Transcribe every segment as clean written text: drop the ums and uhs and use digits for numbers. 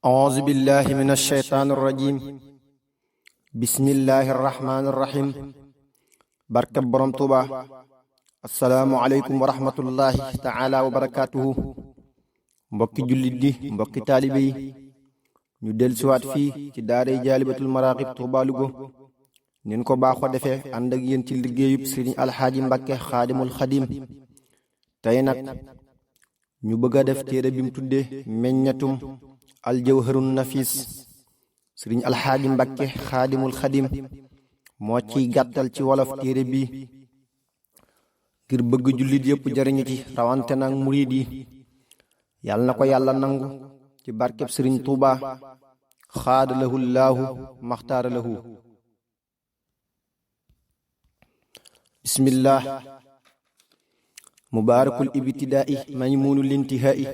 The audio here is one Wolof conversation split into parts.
أعوذ بالله من الشيطان الرجيم بسم الله الرحمن الرحيم barke borom Tuuba assalaamu aleykum wa rahmatullahi taala wa barakatuhu mbokki jullit di mbokki taalibe yi ñu dellusiwaat fii ci daaray jaalibatul maraqib Tuuba Lugo nin ko baaxoo defee ànd ak yéen ci liggéeyub Sëriñ Alxaaji Mbàkke xaadimul xadim tey nag ñu bëgg a def téere bi mu tuddee meññatum aljawharun nafis Sëriñ Alxaaji Mbàkke xaadimul xadim moo ciy gàttal ci wolof téere bi ngir bëgg jullit yépp jariñu ci rawante nag murid yi yàlla na ko yàlla nangu ci barkeb Sëriñ Tuuba xaada lahu llaahu maxtaara lahu bismillah mubaarakul ibtidaa'i maymuunul intihaa'i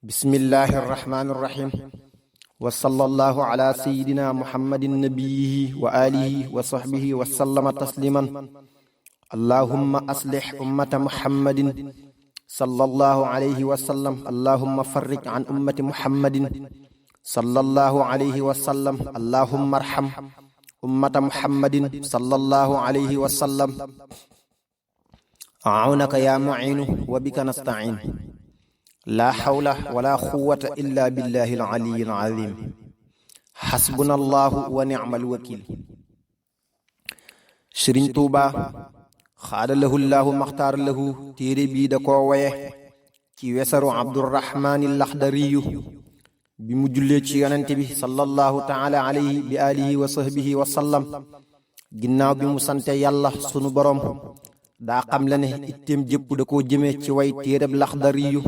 bismillahi arrahmaani arrahim wa sallallahu ala sayyidina muhammadin nabiyyihi wa alihi wa sahbihi wa sallama tasliman allahumma aslih ummata muhammadin sallallahu alayhi wa sallam allahumma farrij an ummati muhammadin sallallahu alayhi wa sallam allahumma arham ummata muhammadin sallallahu alayhi wa sallam aunaka ya mu'inu wa bika nasta'in la hawla wala quwwata illa billahi al-aliyyi al-azim hasbuna allahu wa ni'mal wakil Sëriñ Tuuba xaada lahu llahu maxtaar lahu téere bii da koo waye ci wesaru abdurrahmaani laxdariyu bi mu jullee ci yonente bi sallallahu taala alayhi bi alihi wa sahbihi wa sallam ginnaaw bi mu sante yàlla sunu borom daa xam la ne itteem jëpp da koo jëmee ci way téereb laxdariyu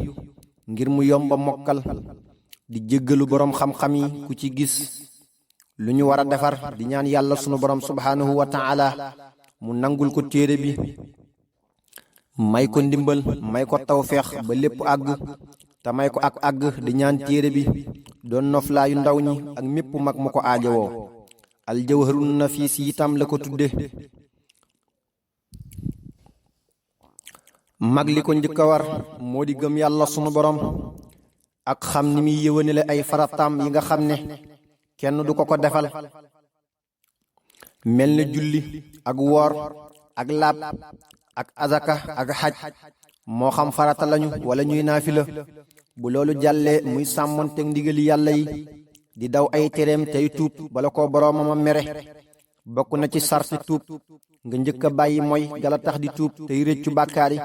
ngir mu yomba mokkal di jéggalu boroom xam-xam yi ku ci gis lu ñu war a defar di ñaan yàlla sunu borom subhaanahu wa taala mu nangul ko téere bi may ko ndimbal may ko tawfeex ba lépp àgg te may ko ak àgg di ñaan téere bi doon noflaayu ndaw ñi ak mépp mag mu ko aajowoo aljawharun nafiis itam la ko tudde mag li ko njëkk a war moo di gëm yàlla sunu borom ak xam ni muy yëwanale ay farataam yi nga xam ne kenn du ko defal mel ne julli ak woor ak laab ak azaka ak xaj moo xam farata lañu wala ñuy naafila bu loolu jàllee muy sàmmonteeg ndigali yàlla yi di daw ay tereem tey tuub bala ko boroomama mere bokk na ci sarti tuub nga njëkk a bàyyi mooy gala tax di tuub tey réccu bàkkaar yi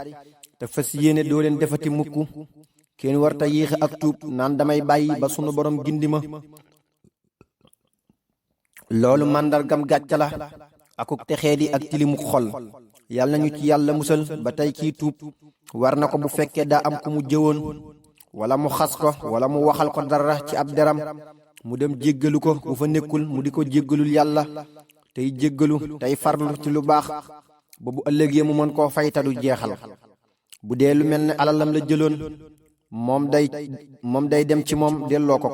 te fas yéene doo leen defati mukk kenn warta yéexe ak tuub naan damay bàyyi ba sunu borom gindi ma loolu màndargam gàcca la akuk texee di ak tilimu xol yàlla nañu ci yàlla musal ba tey kii tuub war na ko bu fekkee daa am ku mu jëwoon wala mu xas ko wala mu waxal ko dara ci ab deram mu dem jéggalu ko bu fa nekkul mu di ko jéggalul yàlla tey jéggalu tey farlu ci lu baax ba bu ëllëgee mu mën koo faytalu jeexal bu dee lu mel ne alalam la jëloon moom day dem ci moom delloo ko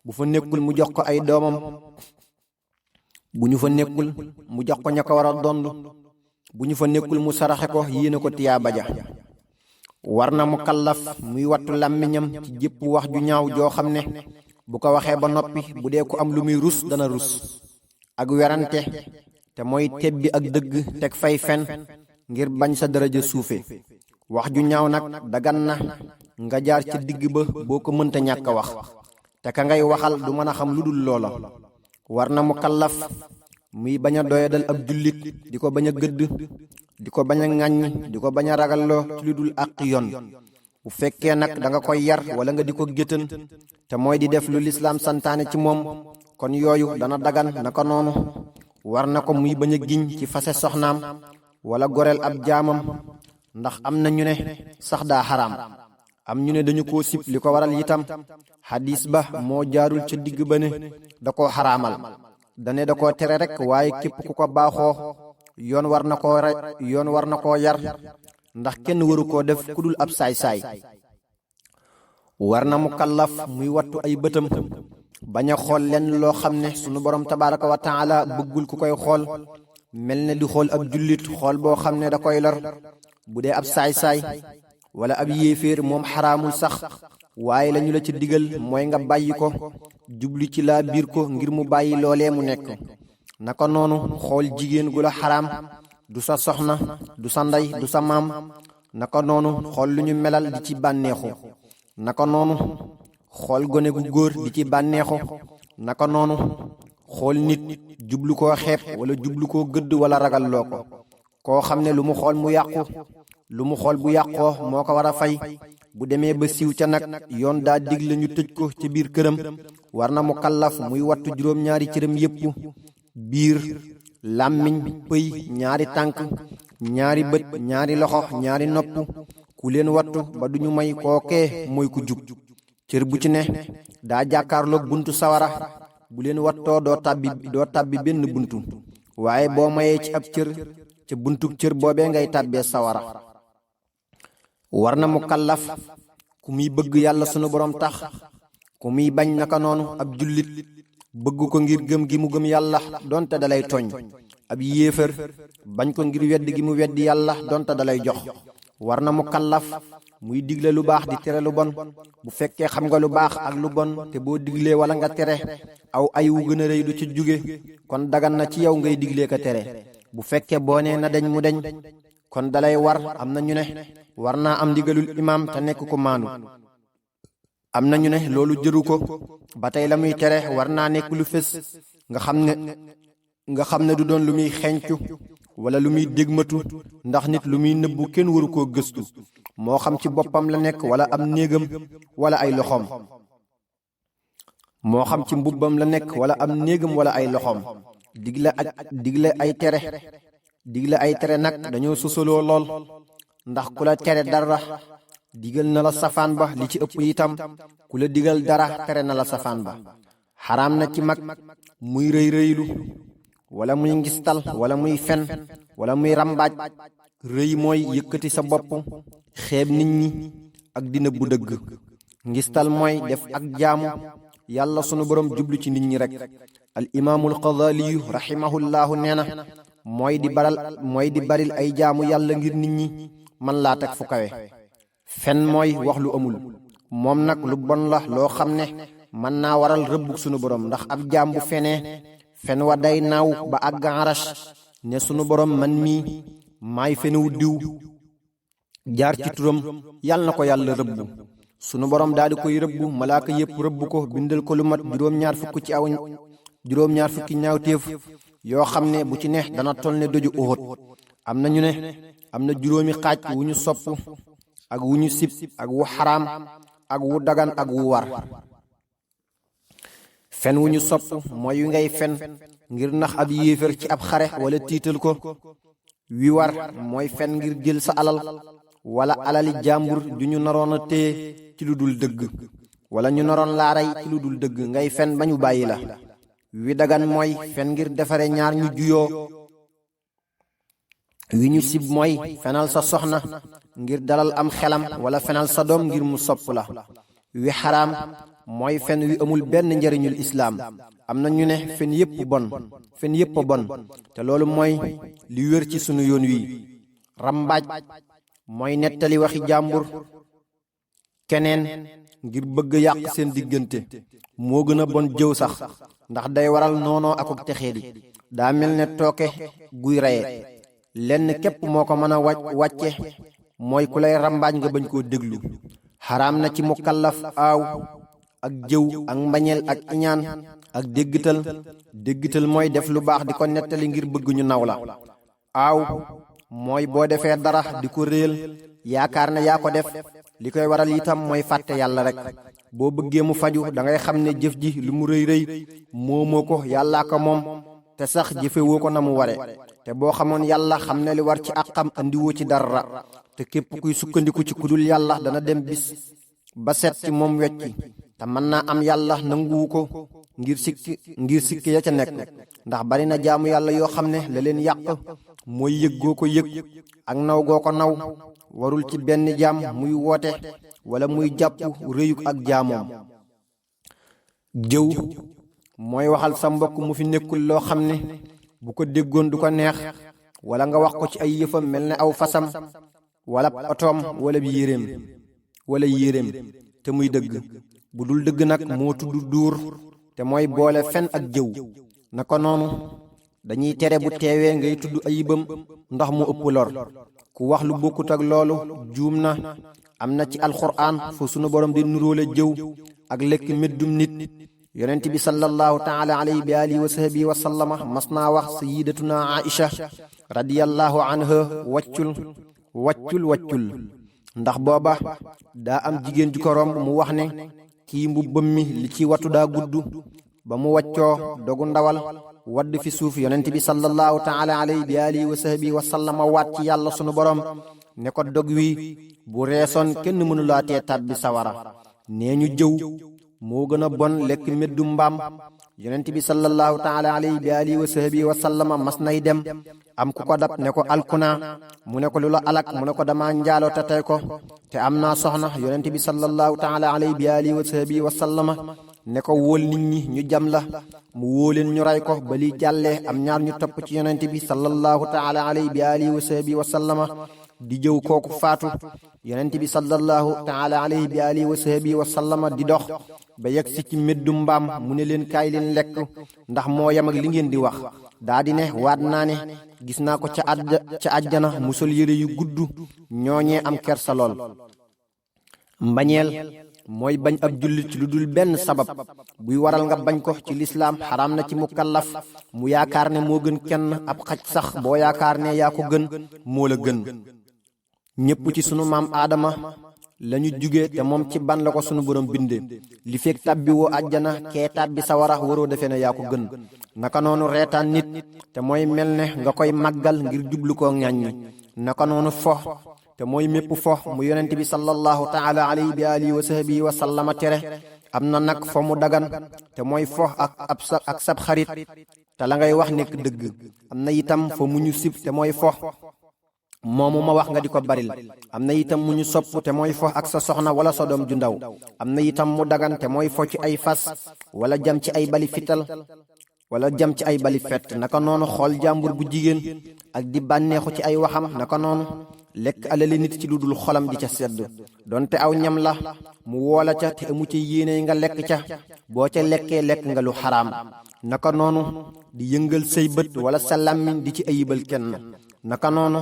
bu fa nekkul mu jox ko ay doomam bu ñu fa nekkul mu jox ko ña ko war a dond bu ñu fa nekkul mu saraxe ko yéene ko tiyaaba ja war na mu kallaf muy wattu làmmiñam ci jépp wax ju ñaaw joo xam ne bu ko waxee ba noppi bu dee ko am lu muy rus dana rus ak werante te mooy tebbi ak dëgg teg fay fen ngir bañ sa daraja suufe wax ju ñaaw nag dagan na nga jaar ca digg ba boo ko mënta ñàkk a wax te ka ngay waxal du mën a xam lu dul loola war na mu kallaf muy bañ a doyadal ab jullit di ko bañ a gëdd di ko bañ a ŋàññ di ko bañ a ragalloo ci lu dul àq yoon bu fekkee nag da nga koy yar wala nga di ko géttan te mooy di def lu lislaam santaane ci moom kon yooyu dana dagan naka noonu war na ko muy bañ a giñ ci fase soxnaam wala goreel ab jaamam ndax am na ñu ne sax daa xaraam am ñu ne dañu koo sib li ko waral itam xadiis ba moo jaarul ca digg ba ne da koo xaraamal dane da koo tere rek waaye képp ku ko baaxoo yoon war na koo yar ndax kenn waru koo def ku dul ab saay-saay war na mu kallaf muy wattu ay bëtam bañ a xool lenn loo xam ne sunu borom tabaraka wa taala bëggul ku koy xool mel ne di xool ab jullit xool boo xam ne da koy lor bu dee ab saay-saay wala ab yéeféer moom xaraamul sax waaye lañu la ci digal mooy nga bàyyi ko jublu ci laa biir ko ngir mu bàyyi loolee mu nekk. naka noonu xool jigéen gu la xaraam du sa soxna du sa ndey du sa maam. naka noonu xool lu ñu melal di ci bànneexu. naka noonu xool gone gu góor di ci bànneexu. naka noonu xool nit jublu koo xeeb wala jublu koo gëdd wala ragal loo ko. koo xam ne lu mu xool mu yàqu lu mu xool bu yàqoo moo ko war a fay. bu demee ba siiw ca nag yoon daa digle ñu tëj ko ci biir këram. war na mu kallaf muy wattu juróom-ñaari cëram yépp: biir, làmmiñ, pëy, ñaari tànk, ñaari bët, ñaari loxo, ñaari nopp. ku leen wattu ba duñu may kookee mooy ku jub. cër bu ci ne daa jàkkaarloog buntu sawara. bu leen wattoo doo tàbbi benn buntu, waaye boo mayee ci ab cër ca buntu cër boobee ngay tàbbee sawara. war na mu kallaf ku muy bëgg yàlla sunu borom tax, ku muy bañ naka noonu ab jullit bëgg ko ngir gëm gi mu gëm yàlla donte dalay tooñ. ab yéefar bañ ko ngir wedd gi mu weddi yàlla donte dalay jox. war na mu kallaf muy digle lu baax di tere lu bon. bu fekkee xam nga lu baax ak lu bon te boo diglee wala nga tere aw ay wu gën a rëy du ci jóge, kon dagan na ci yow ngay diglee ka tere. bu fekkee boo nee na deñ mu deñ, kon dalay war. am na ñu ne war naa am ndigalul imaam te nekk ko maanu. am na ñu ne loolu jëru ko. ba tey la muy tere war naa nekk lu fés nga xam ne du doon lu muy xeeñcu wala lu muy dégmatu, ndax nit lu muy nëbbu kenn waru koo gëstu, moo xam ci boppam la nekk wala am néegam wala ay loxoom. moo xam ci mbubbam la nekk wala am néegam wala ay loxoom. digle ay tere nag dañoo sosaloo lool, ndax ku la tere dara digal na la safaan ba. li ci ëpp itam ku la digal dara tere na la safaan ba. xaraam na ci mag muy rëy rëylu wala muy ngistal wala muy fen wala muy rambaaj. rëy mooy yëkkati sa bopp, xeeb nit ñi ak dina bu dëgg. ngistal mooy def ak jaamu yàlla sunu borom jublu ci nit ñi rek. al imaamul Xazaaliyu rahimahullahu nee na mooy di baril ay jaamu yàlla ngir nit ñi man laa teg fu kawe. fen mooy wax lu amul, moom nag lu bon la loo xam ne mën naa waral rëbbug sunu borom, ndax ab jaam bu fenee fen wa day naaw ba àgg arash ne sunu borom man mii maay fenewu diw jaar ci turam, yàlla na ko yàlla rëbbu. sunu borom daal di koy rëbbu, malaaka yépp rëbbu ko, bindal ko lu mat juróom-ñaar fukki ñaawteef yoo xam ne bu ci neex dana toll ne doju Uhud. am na ñu ne am na juróomi xaaj: wu ñu sopp ak wu ñu sib ak wu xaraam ak wu dagan ak wu war. fen wu ñu sopp mooy wi ngay fen ngir nax ab yéefar ci ab xare wala tiital ko. wi war mooy fen ngir jël sa alal wala alali jàmbur ju ñu naroon a téye ci lu dul dëgg, wala ñu naroon laa rey ci lu dul dëgg ngay fen ba ñu bàyyi la. wi dagan mooy fen ngir defare ñaar ñu juyoo. wi ñu sib mooy fenal sa soxna ngir dalal am xelam wala fenal sa doom ngir mu sopp la. wi xaraam mooy fen wi amul benn njariñul islaam. am na ñu ne fen yépp a bon te loolu mooy li wér ci sunu yoon wi. rambaaj mooy nettali waxi jàmbur keneen ngir bëgg yàq seen diggante, moo gën a bon jëw sax, ndax day waral noonoo akuk texeedi. daa mel ne tooke guy reye. lenn képp moo ko mën a wàcce mooy ku lay rambaaj nga bañ koo déglu. xaraam na ci mukallaf aaw ak jëw ak mbañeel ak iñaan ak déggtal mooy def lu baax di ko nettali ngir bëgg ñu naw la. aaw mooy boo defee dara di ko réel yaakaar ne yaa ko def. li koy waral itam mooy fàtte yàlla rek. boo bëggee mu faju da ngay xam ne jëf ji lu mu rëy rëy moomoo ko, yàllaa ko moom, te sax jëfewoo ko na mu ware. te boo xamoon yàlla xam ne li war ci àqam andiwoo ci dara. te képp kuy sukkandiku ci kudul yàlla dana dem bis ba set ci moom wecci, te mën naa am yàlla nanguwu ko ngir sikki ya ca nekk. ndax bari na jaamu yàlla yoo xam ne la leen yàq mooy yëg goo ko yëg ak naw goo ko naw. warul ci benn jaam muy woote wala muy jàpp rëyuk ak jaamoom. jëw mooy waxal sa mbokk mu fi nekkul loo xam ne bu ko déggoon du ko neex, wala nga wax ko ci ay yëfam mel ne aw fasam wala otoom wala yéreem. te muy dëgg bu dul dëgg nag moo tudd duur te mooy boole fen ak jëw naka noonu dañuy tere bu teewee ngay tudd ayibam ndax mu ëpp lor ku wax lu bokkut ak loolu juum na am na ci alxuraan fu sunu borom di nuróole jëw ak lekk meddum nit yonent bi sallallahu taala alayhi bi alihi wa sahbihi wa sallama mas naa wax sayidatuna aisha radiyallahu anha waccul ndax booba daa am jigéen ju ko romb mu wax ne kii mbubbam mi li ci wattu daa gudd ba mu waccoo dogu ndawal wadd fi suuf yonent bi sallallahu taala alayhi bi alihi wa sahbihi wa sallama waat ci yàlla sunu borom ne ko dog wi bu reesoon kenn mënulaa tee tàbbi sawara nee ñu jëw moo gën a bon lekk meddu mbaam yonent bi sallallahu taala alayhi bi alihi wa sahbihi wa sallama mas nay dem am ku ko dab ne ko alkuna mu ne ko lu la alak mu ne ko dama njaaloo te tey ko te am naa soxna yonent bi sallallahu taala alayhi bi alihi wa sahbihi wa sallama ne ko wóol nit ñi ñu jam la mu wóoleen ñu ray ko ba li jàllee am ñaar ñu topp ci yonent bi sallallahu taala alayhi bi alihi wa sahbihi wa sallama di jëw kooku faatu yonent bi sallallahu taala alayhi bi alihi wa sahbihi wa sallama di dox ba yegg si ci meddu mbaam mu ne leen kaay leen lekk ndax moo yam ak li ngeen di wax daa di ne waat naa ne gis naa ko ca àjjana mu sol yére yu gudd ñooñee am kersa lool mbañeel mooy bañ ab jullit ci lu dul benn sabab buy waral nga bañ ko ci lislaam xaraam na ci mukallaf mu yaakaar ne moo gën kenn ab xaj sax boo yaakaar ne yaa ko gën moo la gën ñépp ci sunu maam aadama lañu jóge te moom ci ban la ko sunu borom binde li fekk tàbbi woo àjjana kee tàbbi sawara waroo defee ne yaa ko gën naka noonu reetaan nit te mooy mel ne nga koy màggal ngir jublu koo ŋàññi naka noonu fo te mooy mépp fo mu yonent bi sallallahu taala alayhi bi alihi wa sahbihi wa sallama tere am na nag fo mu dagan te mooy fo ak sab xarit te la ngay wax nekk dëgg am na itam fo mu ñu sib te mooy fo moomu ma wax nga di ko baril am na itam mu ñu sopp te mooy fo ak sa soxna wala sa doom ju ndaw am na itam mu dagan te mooy fo ci ay fas wala jam ci ay bali fital wala jam ci ay bali fett naka noonu xool jàmbur bu jigéen ak di bànneexu ci ay waxam naka noonu lekk alali nit ci lu dul xolam di ca sedd donte aw ñam la mu woola ca te amu ca yéene nga lekk ca boo ca lekkee lekk nga lu xaraam naka noonu di yëngal say bët wala sa làmmiñ di ci ayibal kenn naka noonu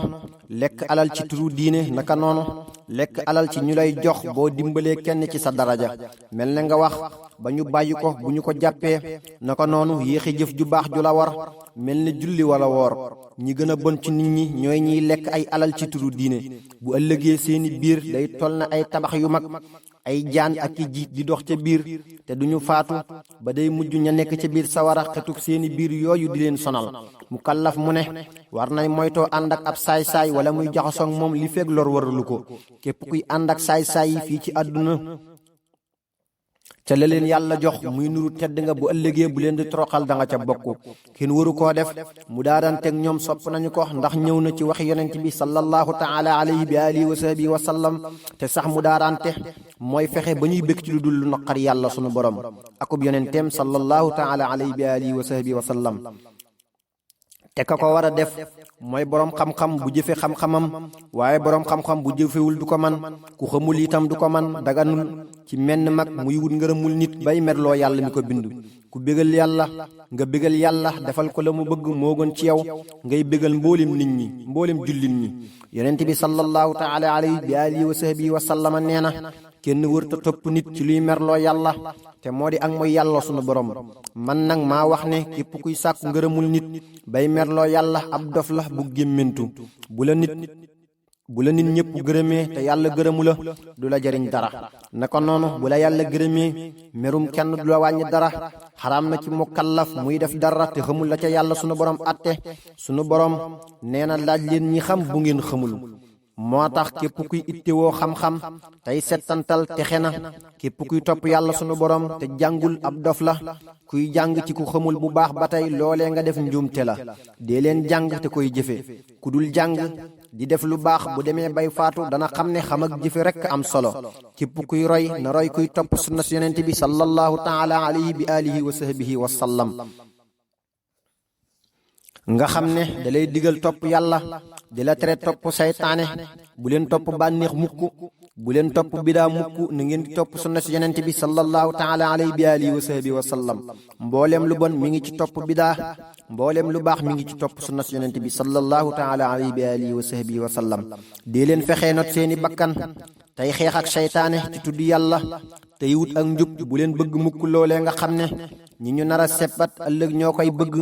lekk alal ci turu diine naka noonu lekk alal ci ñu lay jox boo dimbalee kenn ci sa daraja mel ne nga wax ba ñu bàyyi ko bu ñu ko jàppee naka noonu yéexi jëf ju baax ju la war mel ne julli wala woor ñi gën a bon ci nit ñi ñooy ñiy lekk ay alal ci turu diine bu ëllëgee seeni biir day toll na ay tabax yu mag ay jaan ak i jiit di dox ca biir te duñu faatu ba day mujj ña nekk ca biir sawara xetuk seeni biir yooyu di leen sonal mu kallaf mu ne war nay moytoo ànd ak ab saay-saay wala muy jaxasoog moom li feeg lor waralu ko képp kuy ànd ak saay-saay yi fii ci àdduna ca la leen yàlla jox muy nuru tedd nga bu ëllëgee bu leen di toroxal da nga ca bokk kenn waru koo def mu daaranteeg ñoom sopp nañu ko ndax ñëw na ci wax yonent bi sallallahu taala alayhi bi alihi wa sahbihi wa sallam te sax mu daarante mooy fexe ba ñuy bëgg ci lu dul lu naqar yàlla sunu borom akub yonenteem sallallahu taala alayhi bi alihi wa sahbihi wa sallam te ka ko war a def mooy boroom xam-xam bu jëfe xam-xamam waaye boroom xam-xam bu jëfewul du ko man ku xamul itam du ko man daganul ci menn mag muy wut ngërëmul nit bay merloo yàlla mi ko bind ku bégal yàlla nga bégal yàlla defal ko la mu bëgg moo gën ci yow ngay bégal mboolim nit ñi mboolim jullit ñi yonent bi sallallahu taala alayhi bi alihi wa sahbihi wa sallama nee na kenn wërta topp nit ci luy merloo yàlla te moo di ak mooy yàlla sunu borom man nag maa wax ne képp kuy sàkku ngërëmul nit bay merloo yàlla ab dof la bu gémmentu bu la nit ñëpp gërëmee te yàlla gërëmu la du la jariñ dara naka noonu bu la yàlla gërëmee merum kenn du la wàññi dara xaraam na ci mukallaf muy def dara te xamul la ca yàlla sunu borom atte sunu borom nee na laaj leen ñi xam bu ngeen xamul moo tax képp kuy ittewoo xam-xam tey settantal texe na képp kuy topp yàlla sunu borom te jàngul ab dof la kuy jàng ci ku xamul bu baax ba tey loolee nga def njuumte la dee leen jàng te koy jëfe ku dul jàng di def lu baax bu demee bay faatu dana xam ne xam ak jëfe rekk am solo képp kuy roy na roy kuy topp sunna si yonent bi sallallahu taala alayhi bi alihi wa sahbihi wa sallam nga xam ne da lay digal topp yàlla di la tere topp saytaane bu leen topp bànneex mukk bu leen topp bidaa mukk na ngeen di topp sunna si yonent bi sallallahu taala alayhi bi alihi wa sahbihi wa sallam. mbooleem lu bon mi ngi ci topp bidaa, mbooleem lu baax mi ngi ci topp sunna si yonent bi sallallahu taala alayhi bi alihi wa sahbihi wa sallam. dee leen fexee not seeni bakkan tey xeex ak seytaane ci tudd yàlla tey wut ak njub. bu leen bëgg mukk loolee nga xam ne ñi ñu nar a seppat ëllëg ñoo koy bëgg,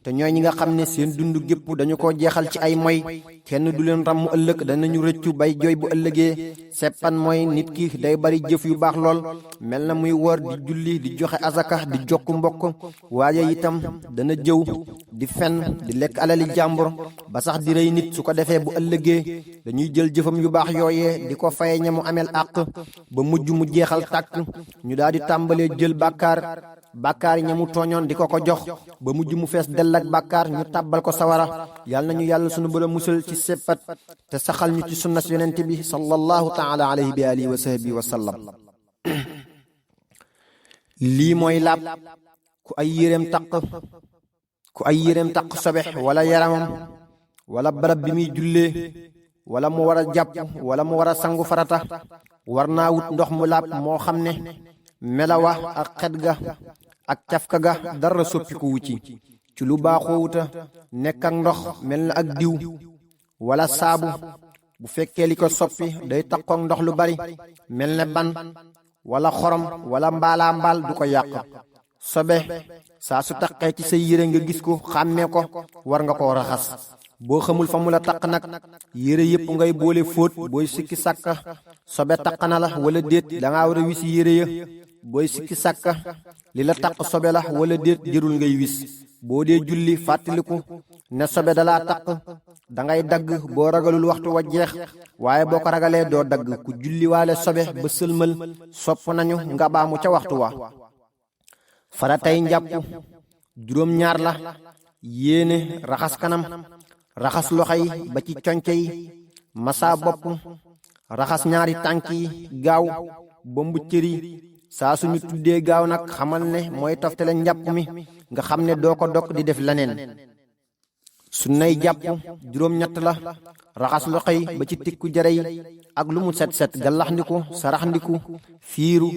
te ñooy ñi nga xam ne seen dund gépp dañu ko jeexal ci ay moy. kenn du leen ràmm ëllëg, danañu rëccu bay jooy bu ëllëgee. seppan mooy nit ki day bari jëf yu baax lool, mel na muy woor, di julli, di joxe azaka, di jokk mbokk. waaye itam dana jëw, di fen, di lekk alali jàmbur, ba sax di rey nit. su ko defee bu ëllëgee dañuy jël jëfam yu baax yooyee di ko faye ñamu amel àq, ba mujj mu jeexal tàkk. ñu daal di tàmbalee jël bàkkaar yi ñamu tooñoon di ko jox, ba mujj mu fees dell ak bàkkaar, ñu tàbbal ko sawara. yàlla nañu yàlla sunu borom musal ci seppat te saxal ñu ci sunna si yonent bi sallallahu taala alayhi bi alihi wa sahbihi wa sallam. lii mooy laab. ku ay yéreem taq sobe wala yaramam wala barab bi muy jullee wala mu war a jàpp wala mu war a sangu farata, war naa wut ndox mu laab moo xam ne melawa ak xet ga ak cafka ga dara soppiku wu ci lu baaxoo wuta nekk ak ndox mel na ak diw wala saabu. bu fekkee li ko soppi day takkook ndox lu bari mel ne ban wala xorom wala mbaal du ko yàq. sobe saa su taqee ci sa yére nga gis ko xàmmee ko, war nga koo raxas. boo xamul fa mu la taq nag yére yépp ngay boole fóot. booy sikki sàkka sobe taq na la wala déet, dangaa war a wisi yére ya. booy sikki sàkka li la taq sobe la wala déet, jërul ngay wis. boo dee julli fàttaliku ne sobe dalaa taq, dangay dagg boo ragalul waxtu wa jeex, waaye boo ko ragalee doo dagg. ku julli waale sobe ba sëlmal sopp nañu nga baamu ca waxtu wa. faratay njàpp juróom-ñaar la. yéene, raxas kanam, raxas loxo yi ba ci conce yi, masa bopp, raxas ñaari tànk yi, gaaw bombu cër yi. saa suñu tuddee gaaw nag xamal ne mooy toftale njàpp mi, nga xam ne doo ko dog di def leneen. sunnay jàpp juróom-ñett la. raxas loxo yi ba ci tikku jare yi ak lu mu set set, gallaxndiku, saraxndiku, fiiru,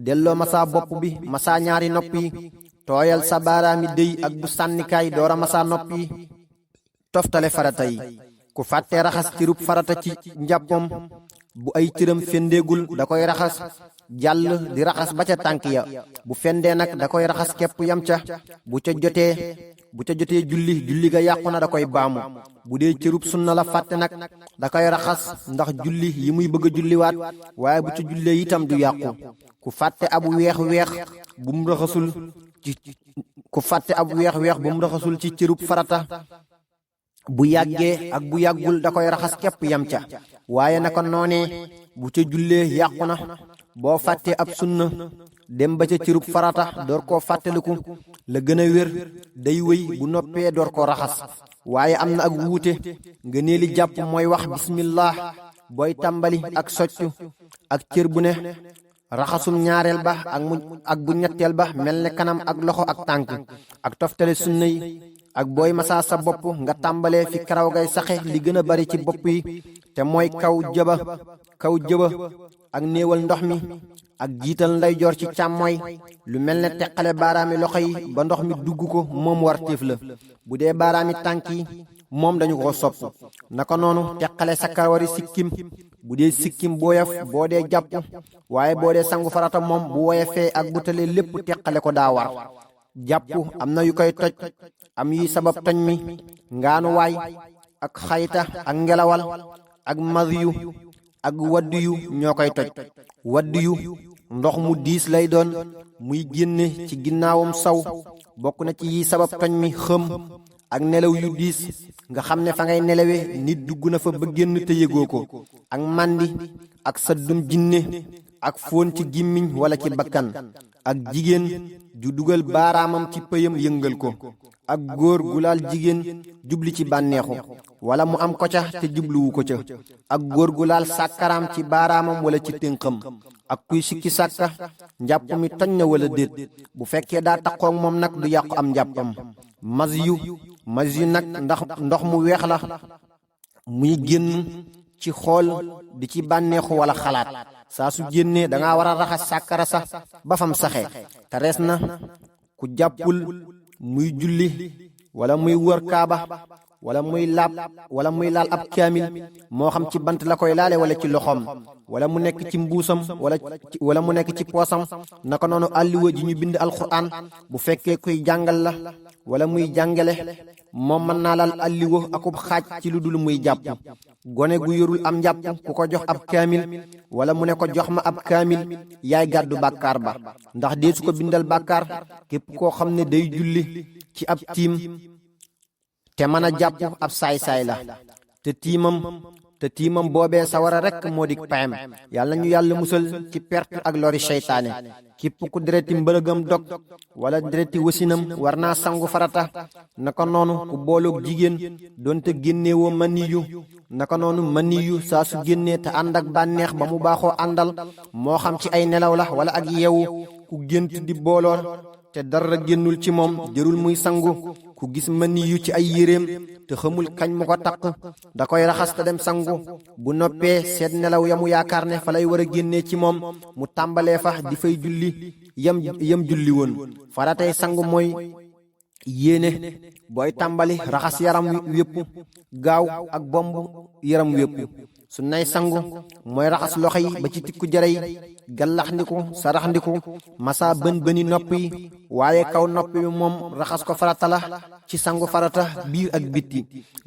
delloo masa bopp bi, masa ñaari nopp yi, tooyal sa baaraami dëy ak bu sànnikaay doora masa nopp yi. toftale farata yi. ku fàttee raxas cërub farata ci njàppam, bu ay cëram fendeegul da koy raxas jàll di raxas ba ca tànk ya. bu fendee nag da koy raxas kepp yam ca. bu ca jotee julli ga yàqu na, da koy baamu. bu dee cërub sunna la fàtte nag da koy raxas ndax julli yi muy bëgg a julliwaat, waaye bu ca jullee itam du yàqu. ku fàtte ab weex bu mu raxasul ci cërub farata, bu yàggee ak bu yàggul da koy raxas képp yam ca. waaye naka noonee bu ca jullee yàqu na. boo fàttee ab sunna dem ba ca cërub farata door koo fàttaliku, la gën a wér day wéy, bu noppee door koo raxas. waaye am na ak wuute. nga neeli jàpp mooy wax bismillah booy tàmbali ak soccu ak cër bu ne, raxasum ñaareel ba ak bu ñetteel ba mel ne kanam ak loxo ak tànk, ak toftale sunna yi. ak booy masaa sa bopp nga tàmbalee fi karaw gay saxe li gën a bari ci bopp yi, te mooy kaw jëba ak néewal ndox mi, ak jiital ndeyjoor ci càmmooy, lu mel ne teqale baaraami loxo yi ba ndox mi dugg ko, moom war téef la. bu dee baaraami tànk yi moom dañu ko sopp. naka noonu teqale sa kawari sikkim, bu dee sikkim booyaf boo dee jàpp, waaye boo dee sangu farata moom bu woyefee ak bu talee lépp teqale ko daa war. jàpp am na yu koy toj, am yuy sabab toñ mi, ngaanuwaay ak xayta ak ngelawal ak madiyu ak waddiyu ñoo koy toj. waddiyu ndox mu diis lay doon muy génne ci ginnaawam saw, bokk na ci yi sabab toñ mi xëm ak nelaw yu diis, nga xam ne fa ngay nelawe nit dugg na fa ba génn te yëgoo ko, ak màndi ak saddum jinne ak fóon ci gimmiñ wala ci bakkan, ak jigéen ju dugal baaraamam ci pëyam yëngal ko, ak góor gu laal jigéen jubli ci bànneexu wala mu am ko ca te jubluwu ko ca, ak góor gu laal sàkkaraam ci baaraamam wala ci tënqam, ak kuy sikki sàkka njàpp mi toñ na wala déet. bu fekkee daa taqoog moom nag du yàqu am njàppam. mas yu nag ndax ndox mu weex la muy génn ci xool di ci bànneexu wala xalaat saa su génnee dangaa war a raxas sàkkara sa ba fam saxe te rees na ku jàppul muy julli wala muy wër kaaba wala muy laal ab kaamil moo xam ci bant la koy laale wala ci loxoom wala mu nekk ci mbuusam wala mu nekk ci poosam naka noonu àlliwa ji ñu bind alxuraan bu fekkee kuy jàngal la wala muy jàngale moom mën naa laal àlliwa akub xaaj ci lu dul muy jàpp gone gu yorul am njàpp ku ko jox ab kaamil wala mu ne ko jox ma ab kaamil yaay gàddu bàkkaar ba ndax dee su ko bindal bàkkaar képp koo xam ne day julli ci ab tiim te mën a jàpp ab saay-saay la te tiimam boobee sawara rekk moo di payam yàlla ñu yàlla musal ci perte ak lori seytaane képp ku dereti mbërëgam dog wala dereti wasinam war naa sangu farata naka noonu ku booloog jigéen doonte génneewoo maniyu naka noonu maniyu saa su génnee te ànd ak bànneex ba mu baaxoo àndal moo xam ci ay nelaw la wala ak yeewu ku gént di boolool te dara génnul ci moom jërul muy sangu ku gis maniyu ci ay yéreem te xamul kañ mu ko taq da koy raxas te dem sangu bu noppee seet nelaw ya mu yaakaar ne fa lay war a génnee ci moom mu tàmbalee fa di fay julli yam julli woon faratay sangu mooy yéene booy tàmbali raxas yaram wépp gaaw ak bomb yaram wépp su nay sangu mooy raxas loxo yi ba ci tikku jare yi gallaxndiku saraxndiku masa bëni nopp yi waaye kaw nopp bi moom raxas ko farata la ci sangu farata biir ak bitti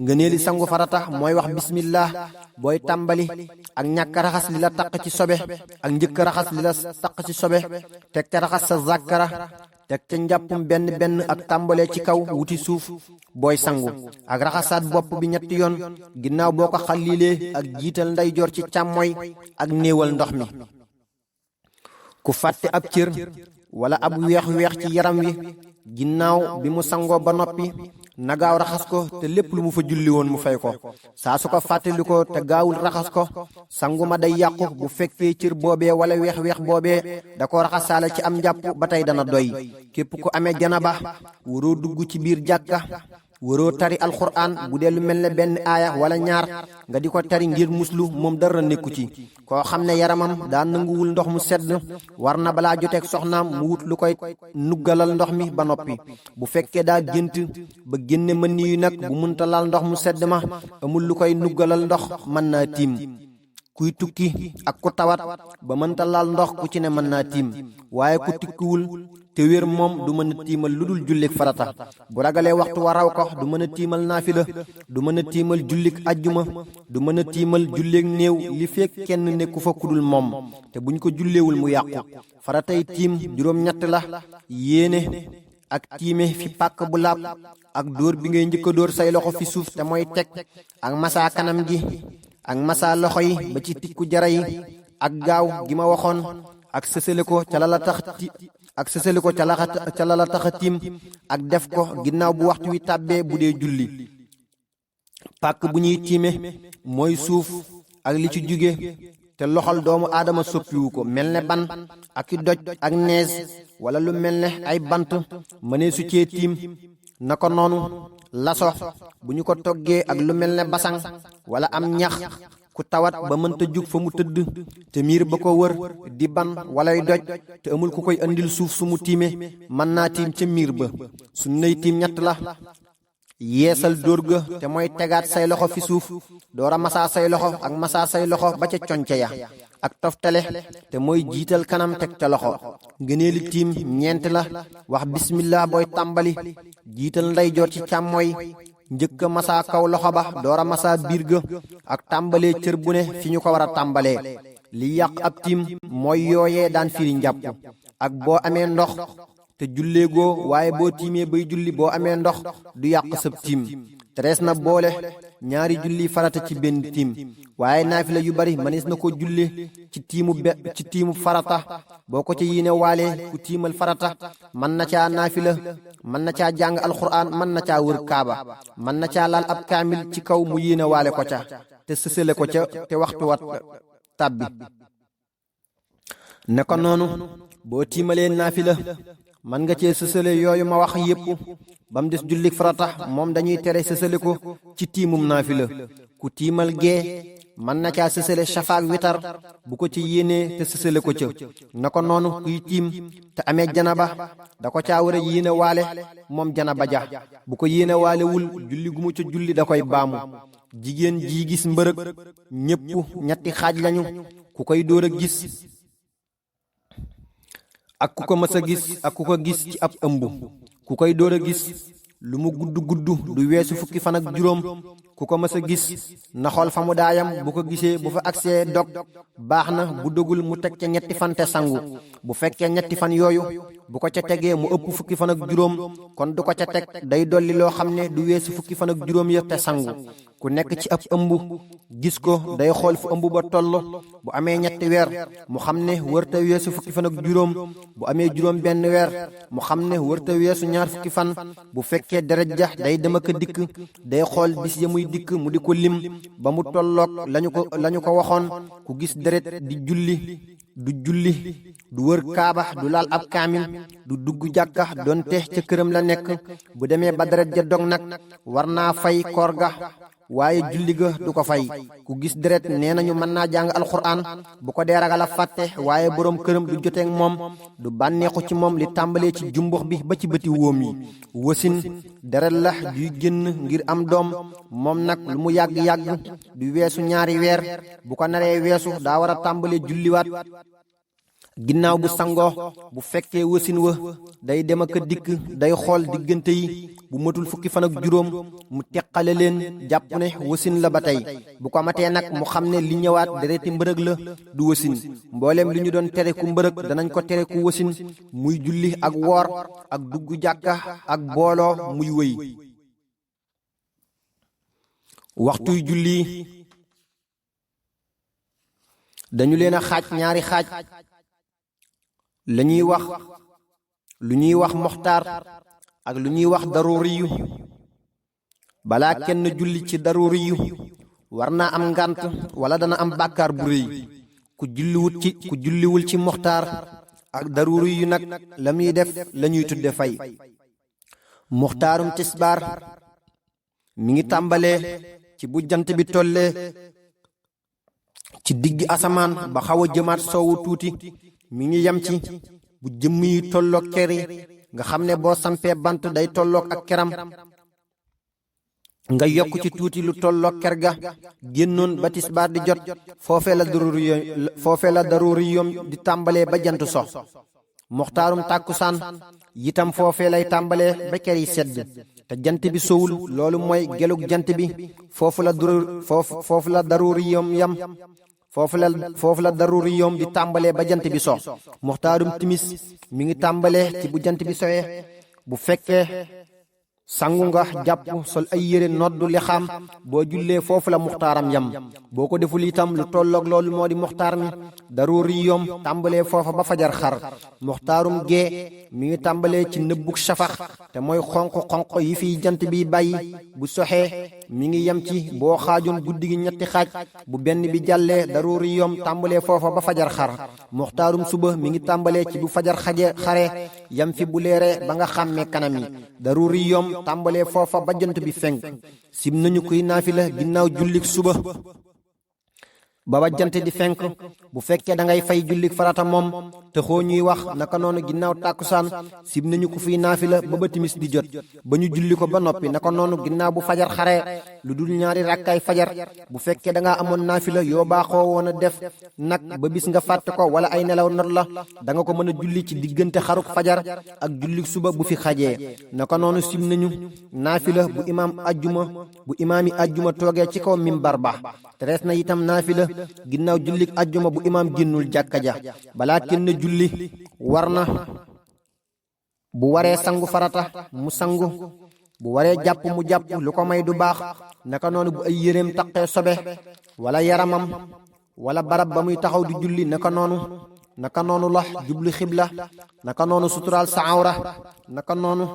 ngëneeli sangu farata mooy wax bismillah booy tàmbali ak ñàkk raxas li la taq ci sobe ak njëkk raxas li la taq ci sobe teg ca raxas sa zàkkara teg ca njàppum benn ak tàmbalee ci kaw wuti suuf booy sangu ak raxasaat bopp bi ñetti yoon ginnaaw boo ko xallilee ak jiital ndeyjoor ci càmmooy ak néewal ndox mi ku fàtte ab cër wala ab weex ci yaram wi ginnaaw bi mu sangoo ba noppi na gaaw raxas ko te lépp lu mu fa julli woon mu fay ko saa su ko fàttali ko te gaawul raxas ko sangu ma day yàqu bu fekkee cër boobee wala weex boobee da ko raxasaale ci am njàpp ba tey dana doy képp ku amee janaba waroo dugg ci biir jàkka waroo tari alxuraan bu dee lu mel ne benn aaya wala ñaar nga di ko tari ngir muslu moom dara nekku ci koo xam ne yaramam daa nanguwul ndox mu sedd war na balaa joteeg soxnaam mu wut lu koy nuggalal ndox mi ba noppi bu fekkee daa gént ba génne mën niyu nag bu munta laal ndox mu sedd ma amul lu koy nuggalal ndox mën naa tiim kuy tukki ak ku tawat ba mënta laal ndox ku ci ne mën naa tiim waaye ku tikkiwul te wér moom du mën a tiimal lu dul jullik farata bu ragalee waxtu wa raw ko du mën a tiimal naafila du mën a tiimal jullik ajjuma du mën a tiimal julleek néew li fekk kenn nekku fa kudul moom te buñ ko julleewul mu yàqu faratay tiim juróom-ñett la yéene ak tiime fi pàkk bu laab ak dóor bi ngay njëkk a dóor say loxo fi suuf te mooy teg ak masaa kanam gi ak masaa loxo yi ba ci tikku jara yi ak gaaw gi ma waxoon ak sësale ko ca la la tax a tiim ak def ko ginnaaw bu waxtu wi tàbbee bu dee julli pàkk bu ñuy tiime mooy suuf ak li ci jóge te loxol doomu aadama soppiwu ko mel ne ban ak i doj ak nees wala lu mel ne ay bant mënee su cee tiim naka noonu laso bu ñu ko toggee ak lu mel ne basang wala am ñax ku tawat ba mënta jug fa mu tëdd te miir ba ko wër di ban walay doj te amul ku koy andil suuf su mu tiime mën naa tiim ca miir ba su nay tiim ñett la yeesal dóor ga te mooy tegaat say loxo fi suuf door a masaa say loxo ak masaa say loxo ba ca conce ya ak toftale te mooy jiital kanam teg ca loxo ngëneeli tiim ñeent la wax bismillah booy tàmbali jiital ndeyjoor ci càmmooy njëkk a masaa kaw loxo ba door a masaa biir ga ak tàmbalee cër bu ne fi ñu ko war a tàmbalee li yàq ab tiim mooy yooyee daan firi njàpp ak boo amee ndox te julleegoo waaye boo tiimee bay julli boo amee ndox du yàq sab tiim terees na boole ñaari julli farata ci benn tiim waaye naafila yu bari mënees na ko julle ci tiimu farata boo ko ci yéene waalee ku tiimal farata mën na caa naafila mën na caa jàng alxuraan mën na caa wër kaaba mën na caa laal ab kaamil ci kaw mu yéene waale ko ca te sësale ko ca te waxtu wat tàbbi naka noonu boo tiimalee naafila mën nga cee sësale yooyu ma wax yépp ba mu des jullik farata moom dañuy tere sësale ko ci tiimum naafila ku tiimal gee mën na caa sësale shafaak witar bu ko ci yéenee te sësale ko ca. naka noonu kuy tiim te amee janaba da ko caa war a yéene waale moom janaba ja. bu ko yéene waale wul julli gu mu ca julli da koy baamu. jigéen ji gis mbërëg ñépp ñetti xaaj lañu, ku koy door a gis ak ku ko mës a gis ak ku ko gis ci ab ëmb. ku koy door a gis lu mu gudd gudd du weesu fukki fan ak juróom. ku ko mës a gis na xool fa mu daayam, bu ko gisee bu fa agsee dog baax na, bu dogul mu teg ca ñetti fan te sangu. bu fekkee ñetti fan yooyu bu ko ca tegee mu ëpp fukki fan ak juróom kon du ko ca teg, day dolli loo xam ne du weesu fukki fan ak juróom ya te sangu. ku nekk ci ab ëmb gis ko day xool fu ëmb ba toll, bu amee ñetti weer mu xam ne wërta weesu fukki fan ak juróom, bu amee juróom benn weer mu xam ne wërta weesu ñaar fukki fan. bu fekkee deret ja day dem ak a dikk day xool bis ya muy dikk mu di ko lim ba mu tolloog lañu ko waxoon. ku gis deret di julli du julli, du wër kaaba, du laal ab kaamil, du dugg jàkka donte ca këram la nekk. bu demee ba deret ja dog nag war naa fay koor ga waaye julli ga du ko fay. ku gis deret nee nañu mën naa jàng alxuraan bu ko dee ragal a fàtte, waaye boroom këram du joteek moom, du bànneexu ci moom li tàmbalee ci jumbux bi ba ci bëti wóom yi. wasin deret la juy génn ngir am doom, moom nag lu mu yàgg-yàgg du weesu ñaari weer. bu ko naree weesu daa war a tàmbalee julliwaat ginnaaw bu sangoo. bu fekkee wasin wa day dem ak a dikk day xool diggante yi, bu matul fukki fan ak juróom mu teqale leen jàpp ne wasin la ba tey. bu ko matee nag mu xam ne li ñëwaat dereti mbërëg la du wasin. mbooleem li ñu doon tere ku mbërëg danañ ko tere ku wasin, muy julli ak woor ak dugg jàkka ak booloo muy wëy. waxtuy julli dañu leen a xaaj ñaari xaaj. lu ñuy wax moxtaar ak lu ñuy wax daruriyu. balaa kenn julli ci daruriyu war naa am ngànt wala dana am bàkkaar bu rëy. ku julliwul ci moxtaar ak daruriyu nag la muy def la ñuy tudde fay. moxtaarum tisbaar mi ngi tàmbalee ci bu jant bi tollee ci digg asamaan ba xaw a jëmaat soowu tuuti, mi ngi yem ci bu jëmm yi tolloog ker yi nga xam ne boo sampee bant day tolloog ak keram, nga yokk ci tuuti lu tolloog ker ga génnoon ba tisbaar di jot. foofee la daruri yoom di tàmbalee ba jant so. moxtaarum tàkkusaan yitam foofee lay tàmbalee ba ker yi sedd te jant bi sowul, loolu mooy gelug jant bi. foofu la daruri yoom yam. foofu la daruri yoom di tàmbalee ba jant bi so. muxtaarum timis mi ngi tàmbalee ci bu jant bi soyee. bu fekkee sangu nga jàpp sol ay yére noddu li xam boo jullee foofu la muxtaaram yam. boo ko deful itam lu tolloog loolu moo di muxtaar mi. daruri yoom tàmbalee foofa ba fajar xar. muxtaarum gee mi ngi tàmbalee ci nëbbuk shafax te mooy xonq yi fiy jant bi bàyyi. bu soxee mi ngi yem ci boo xaajoon guddi gi ñetti xaaj, bu benn bi jàllee daruri yoom tàmbalee foofa ba fajar xar. muxtaarum suba mi ngi tàmbalee ci bu fajar xare yam fi bu leeree ba nga xàmmee kanam yi. daruri yoom tàmbalee foofa ba jant bi fenk. sim nañu kuy naafila ginnaaw jullik suba ba ba jant di fenk. bu fekkee da ngay fay jullik farata moom te xoo ñuy wax naka noonu ginnaaw tàkkusaan sib nañu ko fiy naafila ba ba timis di jot ba ñu julli ko ba noppi. naka noonu ginnaaw bu fajar xaree lu dul ñaari rakkaay fajar. bu fekkee da ngaa amoon naafila yoo baaxoo woon a def nag ba bis nga fàtte ko wala ay nelaw not la, da nga ko mën a julli ci diggante xaruk fajar ak jullik suba bu fi xajee. naka noonu sib nañu naafila bu imaami ajjuma toogee ci kaw mimbar ba. te rees na itam naafila ginnaaw jullik ajjuma bu imaam génnul jàkka ja. balaa kenn julli war na bu waree sangu farata mu sangu, bu waree jàpp mu jàpp, lu ko may du baax. naka noonu bu ay yéreem taqee sobe wala yaramam wala barab ba muy taxaw di julli naka noonu la jublu xibla, naka noonu suturaal sa awra, naka noonu